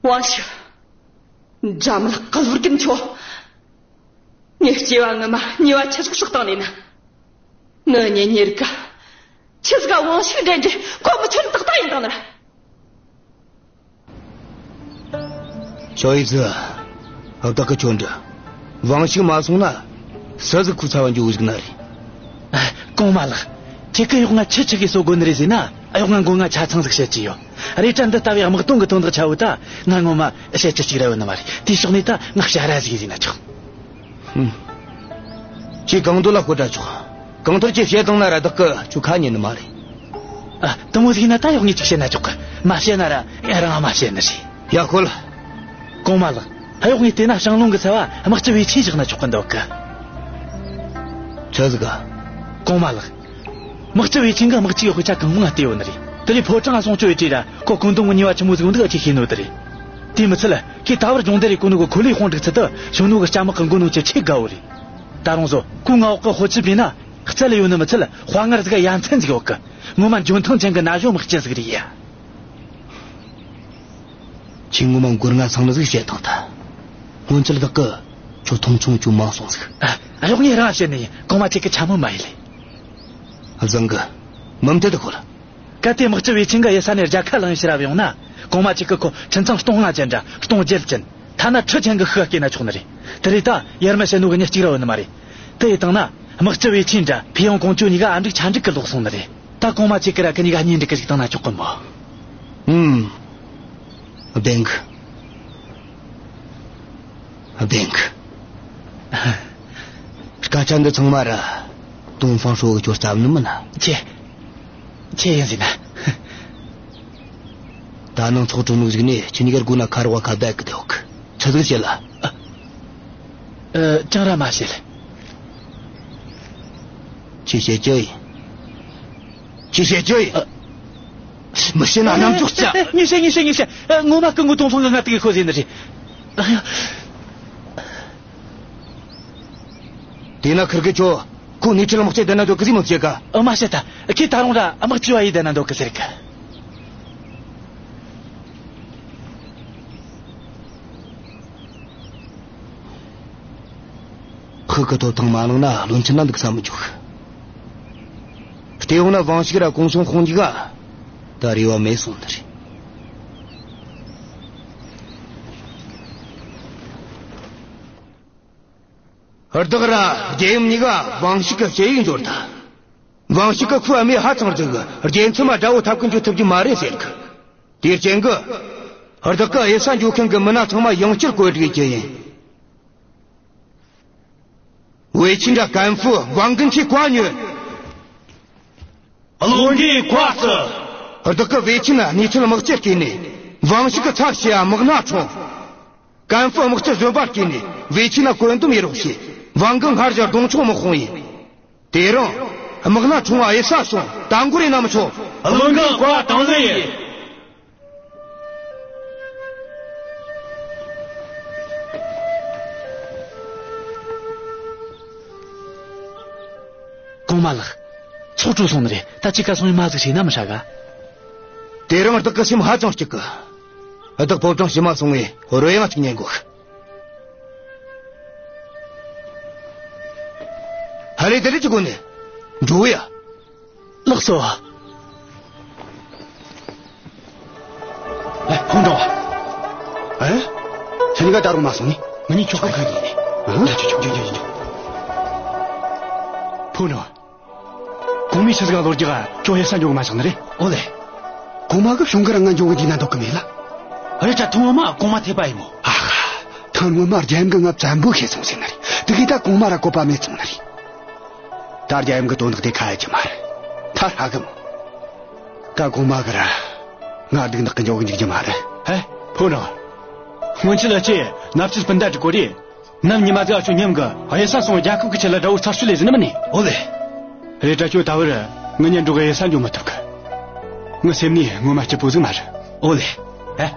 ཝང་ཞི། འཇམ་ལ་སྐལ་བུར་གིན་ཆོ། ངས་སྐྱེ་བ་སྔ་མ་ཉེས་པ་ཆི་ཟིག་བསགས་བཏང་ནས་ན། ངའི་གཉེན་ཉེ་རིགས་ག། ཆི་ཟིག་ག་ཝང་ཞི་འདྲེན་འདྲེ་ཁོ་མི་ཆོན་ཏག་ཏག་ཡིན་དང་ན་ར། ཞའོ་ཡི་ཙི། བདག་གི་ཆོ་འདྲི། ཝང་ཞི་མ་སོང་ན། སུ་ཟིག་ཁོའི་ཚབ་བ་འཇུག་གི་ན་རེད། ཨ། གོང་མ་ལགས། ཁྱེད་ཀྱིས་གཡོག་ང་ཆི་ཆི་གི་གསོ་དགོས་ནི་རེད་ཟེར་ན། གཡོག་ང་མགོ་རྔ་ཆ་ཚང་ཟིག་བཤད་ཀྱི་ཡོད། རེད་དྲ་འདི་ལྟ་བུའི་དམག་དོན་གི་དོན་དག་ཆ་བོ་ད་ང་ངོ་མ་བཤད་རྒྱུ་གཅིག་ར་ཡོད་ནི་མ་རེད། དེའི་ཕྱོགས་ནས་ད་ང་བྱ་ར་ཟིག་ཡིན་ཟེར་ན་ཆོག། ཧུམ། ཁྱེད་གང་འདོད་ལ་ཤོད་དྲ་ཆོག། གང་ལྟར་ཁྱེད་བཤད་བཏང་ན་ར་བདག་གིས་ཁྱོད་ཁ་ཉན་ནི་མ་རེད། ཨ། དེ་མོ་ཟིག་ན་ད་གཡོག་ངས་ཅིག་བཤད་ན་ཆོག་གི། མ་བཤད་ན་ར་ཡ་རང་མ་བཤད་ནི་རེད། ཡ། ཤོད་ལ། གོང་མ་ལགས། གཡོག་ངས་བལྟས་ན་ཞང་ལུང་གི་ཚབ་བ་དམག་སྤྱི་ཝེ་ཆིན་བཞག་ན་ཆོག་གི་འདོད་གི། ཆི་ཟིག་ག། གོང་མ་ལགས། དམག་སྤྱི་ཝེ་ཆིན་གིས་དམག་སྤྱིའི་དབུ་ཆ་གང་མང་བལྟས་ཡོད་ནི་རེད། དེ་ལས་ཕོ་བྲང་སྲུང་སྐྱོབ་བྱས་དུས་ར་ཁོ་བཀོད་འདོམས་གི་ནུས་པ་ཆི་མོ་ཟིག་འདུག་ཨ་ཁྱེད་ཤེས་ནོ་དེ་རེད། དེ་མི་ཚད་ལ་ཁོས་ད་བར་སྦྱོང་བརྡར་རེ་གོ་ནོ་གི་ཁོ་ལའི་དཔུང་སྒྲིག་ཚུལ་དེ་ཞུང་ནུ་གི་སྐྱ་དམག་གི་མགོ་ནོ་ཆེ་ཆེ་དགའ་བོ་རེད། ད་རུང་བཟོ་ཁོའི་མངའ་འོག་གི་ཧོ་ཆི་པིན་ན་རྩལ་ཡོད་ནི་མི་ཚད་ལ་དཔའ་ངར་ཟིག་ཡ་མཚན་ཟིག་ཡོད་གི། ངོ་མ་འཇོན་ཐང་ཅན་གི་ན་གཞོན་དམག་སྤྱི་ཟིག་རེད་ཡ། ཁྱེད་ངོ་མ་མགོ་རྔ་ཚང་ནི་ཟིག་བཤད་བཏང་ད། སྔོན་ཆད་བདག་གིས་ཁྱོད་མཐོང་ཆུང་ཁྱོད་མང་སོང་ཟིག། ཨ། གཡོག་ངས་རང་བཤད་ནི་ཡིན། གོང་མ་ཁྱེད་ཀྱིས་ཆ་མོ་མ་ཡེ་ལེ། བཟང་གི། མུ་མཐུད་དུ་ཤོད་ལ། གལ་ཏེ་དམག་སྤྱི་ཝེ་ཆིན་གིས་གཡུལ་ས་ནས་རྒྱལ་ཁ་བླངས་ཕྱིར་ར་བུད་ཡོང་ན། གོང་མ་ཁྱེད་ཀྱིས་ཁོ་ཁྱིམ་ཚང་སྟོང་ལྔ་ཅན་དྲ་སྟོང་བརྒྱད་ཅན། ཐ་ན་ཁྲི་ཅན་གི་ཤུགས་སྐྱེས་ན་ཆོག་ནི་རེད། དེ་རེད་ད་ཡར་མར་བཤད་ནོ་གི་མྱི་གཅིག་ར་ཡོད་ནི་མ་རེད། དེ་ཡི་སྟེང་ན་དམག་སྤྱི་ཝེ་ཆིན་དྲ་ཕེ་ཡོང་ཀོང་ཅོ་གཉིས་ཀ་ཨ་འགྲིག་ཆ་འགྲིག་གི་ལོག་སོང་ནི་རེད། ད་གོང་མ་ཁྱེད་ཀྱིས་ར་ཁི་གཉིས་ཀ་གཉེན་སྒྲིག་གི་ཞིག་བཏང་ན་ཆོག་གི་མོ། ཨུམ། བདེན་གི། བདེན་གི། སྐད་ཆ་འདི་ཚང་མ་ར་ཏོང་ཧྥང་ཧྲོས་གིས་ཁྱོད་བསླབས་ནི་མིན་ན། ཁྱེད། ཁྱེད་ཡིན་ཟེར་ན། ད་ནངས་ཚོགས་གྲོལ་ནོ་གཞུག་ནས་ཁྱེད་གཉིས་ཀ་སྒོ་ན་ཁ་རོག་ག་ཁ་བརྡ་གི་བསྡད་ཡོད་གི། ཆི་ཟིག་བཤད་ལ། ཨ། ཨ། ཅང་ར་མ་བཤད་ལ། ཁྱེད་བཤད་རྒྱུ་ཡིན། ཁྱེད་བཤད་རྒྱུ་ཡིན། ཨ། མི་བཤད་ན་རྣམ་འགྱོག་བྱ། ཨ། ཨ། ངས་བཤད། ངས་བཤད། ངས་བཤད། ཨ། ངོ་མ་སྐུ་ངོ་ཏོང་ཧྥང་གིས་ང་དེ་གི་ཤོད་ཟེར་ནི་རེད། ཨ་ཡ། དེས་ན་ཁིར་གི་ཁྱོ་ཁོ་ནེ་ཁྲི་ལ་དམག་སྤྱི་བསྡད་ན་འདོད་གི་ཟིག་མི་བཤད་ག། ཨ། མ་བཤད་ད། ཁྱེད་ད་རུང་ར་དམག་སྤྱི་བ་ཡི་བསྡད་ན་འདོད་གི་ཟེར་གི། ཁོ་གི་ཐོབ་ཐང་མ་བླངས་ན་བློན་ཆེན་ན་འདུག་ས་མི་འཇུག། བལྟས་ཡོང་ན་ཝང་ཞིག་ར་ཀུང་སུན་ཧོང་གཉིས་ཀ་ད་རེ་བ་མེད་སོང་ནི་རེད། བདག་ར་རྒྱལ་ཡུམ་གཉིས་ཀ་ཝང་ཞིག་གི་ཞེ་ཡིག་འབྱོར་ད། ཝང་ཞིག་གི་ཁོའི་ཨ་མས་ཧ་ཅང་རྫིག་གི། རྒྱལ་མཚམས་མ་དགྲ་བོ་འཐབ་གི་འགྱོ་ཐུབ་རྒྱུ་མ་རེད་ཟེར་གི། དེར་བརྟེན་གི། བདག་གིས་གཡུལ་ས་འགྱོ་མཁན་གི་མི་སྣ་ཚང་མ་ཡང་བསྐྱར་བཀོད་སྒྲིག་བྱེད་རྒྱུ་ཡིན། ཝེ་ཆིན་དྲ་ཀན་ཧྥུ་ཝང་གིན་ཁྱེད་བཀའ་ཉོན། བློན་གིས་བཀའ་སྩལ། བདག་གིས་ཝེ་ཆིན་ནེ་ཁྲི་ལ་དམག་སྤྱི་བསྐོས་ནས་ཝང་ཞིག་གི་ཚབ་བྱེད་ཡ་དམག་སྣ་ཁྲོངས། ཀན་ཧྥུ་དམག་སྤྱི་གཞོན་པ་བསྐོས་ནས་ཝེ་ཆིན་ན་བཀོད་འདོམས་ཡེ་རོགས་བྱོས། ཝང་གིན་སྔར་བཞིན་གདོང་མཆོང་དམག་དཔུང་ཡིན། དེ་རིང་དམག་སྣ་ཁྲོངས་པ་གཡུལ་ས་སོང་། ད་འགོར་རེ་ན་མི་ཆོག། བློན་གིས་བཀའ་དང་ལེན་ཡིན། གོང་མ་ལགས། ཚོགས་གྲོལ་སོང་ནི་རེད། ད་ཅི་ག་སོང་ཡིན་མ་ཟིག་བྱས་ན་མི་ཧྲ་ག། དེ་རིང་བདག་གི་སེམས་ཧ་ཅང་སྐྱིད་གི། བདག་ཕོ་བྲང་ཕྱི་མ་སོང་ངས་རོལ་དབྱངས་གཅིག་ཉན་དགོས། ཧ་ལས་དེ་རིགས་ཀྱི་སྒོ་ནས་འགྲོ་ཡ། ལགས་སོ། ཨེ། ཧོང་ཀྲང་བ། ཨེ། ཁྱེད་གཉིས་ཀ་ད་རུང་མ་སོང་ནི། ང་གཉིས་ཁྱོ་ག་ཁ་ཡིན་ནི། ཨ། ཁྱོ་ཁྱོ་ཁྱོ་ཁྱོ་ཁྱོ། ཕུ་ནུ། གོང་མའི་ཆི་ཟིག་ག་ལོ་རྒྱུ་ག་ཁྱོ་གཡུལ་ས་འགྱོ་གི་མ་བཞག་ནི་རེད། ཨོ་ལེ། གོང་མ་གི་གཞུང་གི་རང་ང་འགྱོ་གི་འདུག་ན་འདོད་གི་མེད་ལ། རེད་དྲ་ཐེངས་སྔོན་མ་གོང་མ་ཐེ་པ་ཡིན་མོ། ཨ་ཧ། ཐེངས་སྔོན་མ་རྒྱལ་ཡུམ་གི་ང་བཙན་པོ་བྱས་སོང་ཟེར་ནི་རེད། དེ་གི་ད་གོང་མ་ར་བཀོད་པ་མེད་སོང་ནི་རེད། ད་རྒྱལ་ཡུམ་གི་དོན་དག་དེ་ཁ་ཡ་རྒྱུ་མ་རེད། ད་ཧྲ་གི་མོ། ད་གོང་མ་གི་ར་ང་སྡུག་ནག་གི་འཇོག་གི་འཇུག་རྒྱུ་མ་རེད། ཧེ། ཕོ་རང་། སྔོན་ཆད་ལ་ཆེ་ནབ་ཆི་སྤུན་ཟླ་དྲུག་གོ་རེད། ནམ་ཉི་མ་ཟིག་ཨ་ཆོ་མཉམ་གི་གཡུལ་ས་སོང་རྒྱལ་ཁབ་ཀྱི་ཆེད་ལ་དགྲ་བོ་ཚར་གཅོད་ལས་ཟིན་ནི་མིན་ནི། ཨོ་ལེ། རེད་དྲ་ཁྱོད་ད་བར་ངི་གཉེན་འགྲོགས་གི་གཡུལ་ས་འགྱོ་མི་ཐུབ་གི། ངི་སེམས་ནི་ངོ་མ་སྐྱིད་པོ་ཟིག་མ་རེད། ཨོ་ལེ། ཨེ།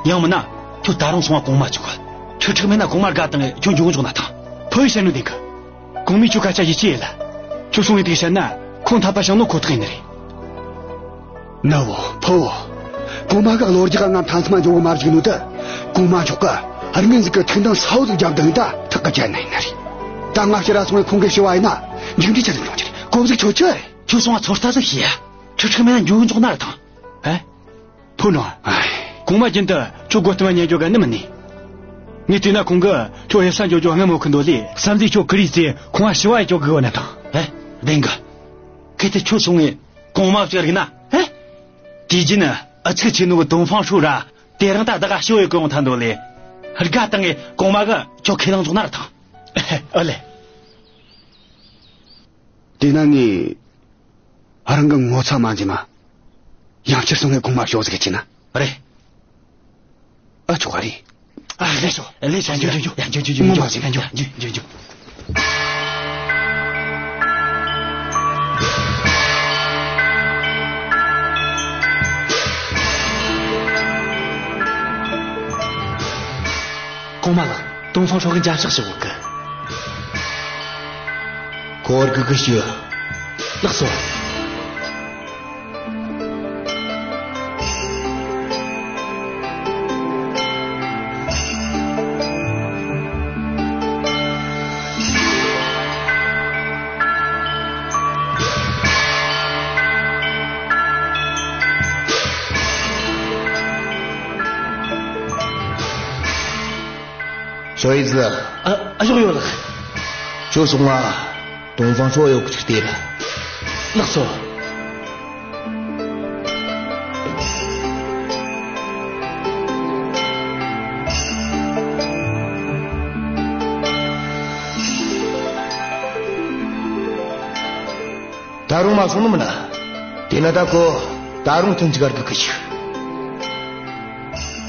ཡང་མིན་ན་ཁྱོད་ད་རུང་སོང་བ་གོང་མ་བཅུག་གི། ཁྲིག་ཁྲིག་མེད་ན་གོང་མ་དགའ་དང་ངི་ཁྱོད་འགྱོ་འགྱོ་ན་ཐང་། ཕོ་ཡི་བཤད་ནོ་བདེན་གི། གོང་མས་ཁྱོད་སྐད་ཆ་ཡིད་ཆེས་ཡེད་ལ། ཁྱོད་སོང་ངི་དེ་བཤད་ན་ཁོང་འཐད་པ་བྱུང་ནོ་ཁོ་ཐག་ཡིན་ནི་རེད། ནུ་བོ། ཕུ་བོ། གོང་མ་གི་གློ་རྒྱག་ང་མཐའ་མཚམས་འཇོག་གི་མ་བཅུག་ནོ་ད། གོང་མ་མཆོག་གི་རིང་ངན་ཟིག་གི་ཐུགས་འདང་ས་བོ་ཟིག་རྒྱབ་དང་ད་ཐག་གི་བཅད་ན་ཡིན་ནི་རེད། ད་ང་ཕྱིར་ར་སོང་བའི་ཁོང་གི་ཞུ་བ་ཡིན་ན་མཇུག་འབྲས་ཆི་ཟིག་འབྱུང་རྒྱུ་རེད། གོ་ཟིག་ཆོད་ཆོད་རེད། ཁྱོད་སོང་བ་ཚོད་ལྟ་ཟིག་བྱོས་ཡ། ཁྲིག་ཁྲིག་མེད་ན་འགྱོ་འགྱོ་ན་ར་ཐང་། ཨེ། ཕུ་ནུ། ཨེ། གོང་མ་རྒྱུན་དུ་ཁྱོད་སྒོ་བསྟུན་མ་ཉན་འཇོག་ག་ནི་མིན་ནི། ངས་བལྟས་ན་ཁོང་གིས་ཁྱོད་གཡུལ་ས་འགྱོ་རྒྱུ་སྔ་མོ་གི་འདོད་ལས་བསམ་གཟས་ཁྱོད་ཀི་རིས་ཚེ་ཁོང་བ་ཞུ་བ་ཡེད་འཇོག་གི་ཡོད་ན་ཐང་། ཨེ། བདེན་གི། གལ་ཏེ་ཁྱོད་སོང་ངས་གོང་མ་བཅུག་རིག་ན། ཨེ། དུས་རྒྱུན་ཨུ་ཚུགས་ཆེ་ནོ་གི་ཏོང་ཧྥང་ཧྲོས་ར་དེ་རིང་ད་བདག་ག་ཞུ་ཡེད་གི་ཡོང་ཐལ་འདོད་ལས། དགའ་བཏང་ངས་གོང་མ་གིས་ཁྱོད་ཁས་བླངས་འཇོག་ན་ར་ཐང་། ཨེ། ཨོ་ལེ། དེས་ན་ངས། རང་གི་ངོ་ཚ་མ་འཛེམ་མ། ཡང་བསྐྱར་སོང་ངས་གོང་མ་ཞུ་ཟིག་བྱས་ན། རེད། ཨ་ཆོག་ག་རེད། ཨ་ལེ་ཤོ། ལེ་ཤོ། འཇུ་འཇུ་འཇུ། ཡ་འཇུ་འཇུ་འཇུ། ངོ་མ་ཟིག་འཇུ་འཇུ་འཇུ། གོང་མ་ལགས། ཏོང་ཧྥང་ཧྲོས་གིས་མཇལ་ཕྱག་ཞུ་གོ་གི། ཁོ་བར་གི་གི་ཞུ། ལགས་སོ། ཞོ་ཡི་ཟི། ཨ། ཨ་ཞོག་ཡོད་ལགས། ཁྱོད་སོང་ང་ཏོང་ཧྥང་ཧྲོས་ཡོད་གི་ཅིག་ལྟོས་ར། ལགས་སོ། ད་རུང་མ་སོང་ནི་མིན་ན། དེ་ན་ད་ཁོ་ད་རུང་ཐུན་གཅིག་གར་གི་གི་ཞིག་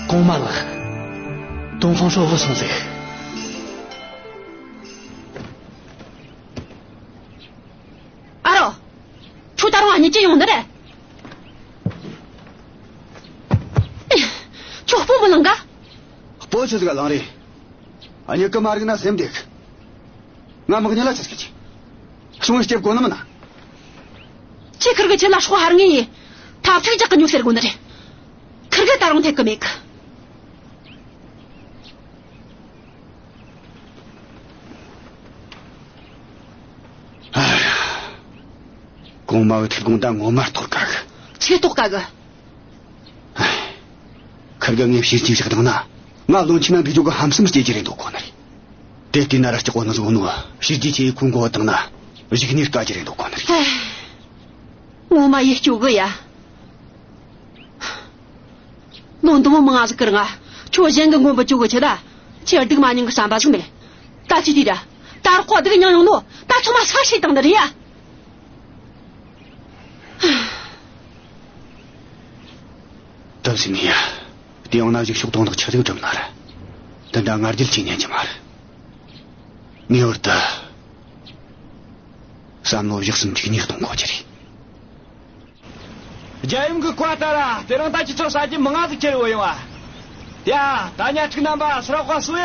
གོང་མ་ལགས། ཏོང་ཧྥང་ཧྲོས་བུད་སོང་ཟིག་ཨ་རོ། ཁྱོད་ད་རུང་ཨ་མྱེས་ཅི་ཡོང་ནི་རེད། ཁྱོད་སྤོ་མི་ལངས་ག་སྤོ་ཆི་ཟིག་ག་ལངས་རེད། ཨ་མྱེས་གིས་མ་རིག་ན་སེམས་བདེ་གི། ང་མི་གཉིས་ལ་ཆི་ཟིག་གི། སོང་སྐྱབས་གོ་ནི་མིན་ན། ཁྱོས་ཁིར་གི་ཆེད་ལ་སྲོག་ཧར་ངེས་ཡིན། ཐབས་ཚིག་རྒྱག་གི་ཉོ་ཟེར་གོ་ནི་རེད། ཁིར་གིས་ད་རུང་ཐེག་གི་མེད་གི། ཨ། གོང་མ་བའི་ཐུགས་དགོངས་ད་ངོ་མ་རྟོགས་དཀའ་གི། ཆི་རྟོགས་དཀའ་གི། ཁིར་གིས་ངས་བྱས་རྗེས་བཞག་བཏང་ན། ང་བློན་ཆེན་ན་འདུག་རྒྱུ་གི་ཧམ་སེམས་སྐྱེ་རྒྱུ་རེད་འདོད་གོ་ནི་རེད། དེ་བལྟས་ན་ར་སྐྲག་གོ་ནི་ཟིག་ནོ། བྱས་རྗེས་ཆེ་ཡེ་ཁོང་མགོ་བོ་བཏང་ན། གཞུག་ནས་དཀའ་རྒྱུ་རེད་འདོད་གོ་ནི་རེད། ཧེ། ངོ་མ་ཡིད་སྐྱོ་གི་ཡ། ལོ་འདི་མོ་མང་ང་ཟིག་གི་རིང་ང་། ཁྱོད་གཞན་གི་མགོན་པོ་བཅོ་གི་ཆེད་ད། ཁྱོས་སྡུག་མ་མྱངས་གི་བསམ་པ་ཟིག་མེད། ད་ཅི་དུས་ད། ད་རོགས་པ་སྡུག་མྱངས་ཡོང་ནོ། ད་ཚང་མ་ས་ཤེས་བཏང་ནི་རེད་ཡ། དེ་བཞིན་ཡ། དེ་ཡང་ན་གཞུག་ཕྱོགས་དོན་དག་ཆི་ཟིག་སྒྲུབ་ན་ར། དེ་འདྲ་ང་རྒྱལ་གྱིས་ཉན་གྱི་མ་རེད། ངེས་པར་དུ། བསམ་བློ་བཞག་སེམས་གཅིག་གཉིས་གཏོང་དགོས་ཀྱི་རེད། རྒྱལ་ཡུམ་གི་བཀའ་ལྟར་ར་དེ་རིང་ད་ཁྱེད་ཚོ་ཟ་རྒྱུ་མང་ང་ཟིག་ཁྱེར་ཡོང་བ། ཡ། ད་ཉ་ཕྲུག་རྣམ་པ་ཟོག་ར་ཁོ་གསོ་ཡ།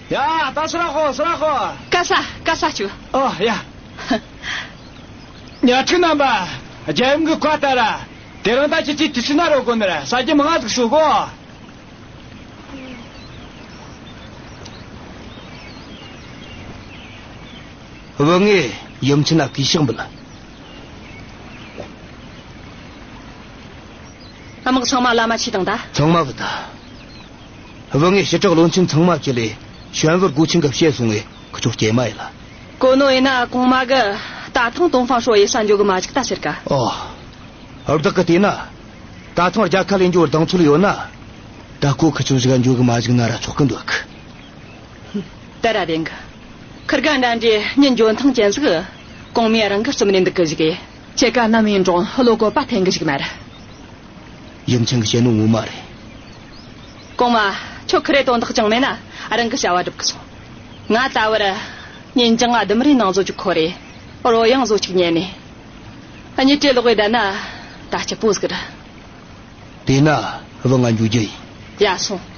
ཡ། ད་ཟོག་ར་ཁོ། ཟོག་ར་ཁོ། ག་ས་ག་ས་ཆུ། ཨོ་ཡ། ཉ་ཕྲུག་རྣམ་པ། རྒྱལ་ཡུམ་གི་བཀའ་ལྟར་ར། དེ་རིང་ད་ཁྱེད་ཚོས་དུས་ཚོད་ན་རོལ་གོ་ནི་ར་ཟ་རྒྱུ་མང་ང་ཟིག་གསོ་གོ། བུ་ངས་ཡུམ་ཆེན་ན་གུས་ཕྱག་འབུལ། དམག་ཚང་མ་ལམ་མ་ཆས་བཏང་ད། ཚང་མ་བུད་ད། བུ་ངས་ཞི་དྲག་བློན་ཆེན་ཚང་མ་ཁྲིད་ལས་ཞོན་ཝུ་སྒོ་ཆེན་གི་ཕྱི་སོང་ངས་ཁི་ཆོ་སྐྱེལ་མ་ཡིན་ལ། གོ་ནོ་ཡིན་ན་གོང་མ་གིས་ད་ཐེངས་ཏོང་ཧྥང་ཧྲོས་གཡུལ་ས་འགྱོ་གི་མ་བཅུག་ད་ཟེར་ག་ཨོ། བདག་གིས་བལྟས་ན། ད་ཐེངས་རྒྱལ་ཁ་ལེན་རྒྱུར་གདེང་ཚོད་ཡོད་ན། ད་ཁོ་ཁི་ཆོ་ཟིག་ག་འཇུག་གི་མ་བཅུག་ན་ར་ཆོག་གི་འདུག། ད་ར་དེང་གི་ཁིར་ག་འདྲ་འདྲའི་མྱི་འཇོན་ཐང་ཅན་ཟིག། གོང་མའི་རང་གི་རྩིབ་ནས་འདུག་གི་ཟིག་གི། ཁྱེད་ཀ་ནམ་ཡིན་རུང་བློ་བཀོད་པ་འཐེན་གི་ཟིག་མ་རེད། ཡུམ་ཆེན་གི་བཤད་ནོ་ངོ་མ་རེད། གོང་མ། ཁྱོད་ཁི་རེ་དོན་དག་ཅང་མེད་ན་རང་གི་བྱ་བ་སྒྲུབ་གི་སོང་། ང་ད་བར་ཉིན་རྒྱང་ལྡུམ་རའི་ནང་བཟོ་ཅིག་འཁོར་རེ། རོལ་དབྱངས་བཟོ་ཅིག་ཉན་ནས། གཉིད་བྲེལ་ལོག་གི་བསྡད་ན་ད་སྐྱིད་པོ་ཟིག་རེད། དེས་ན་བུ་ང་འགྱོ་རྒྱུ་ཡིན། ཡ་སོང་།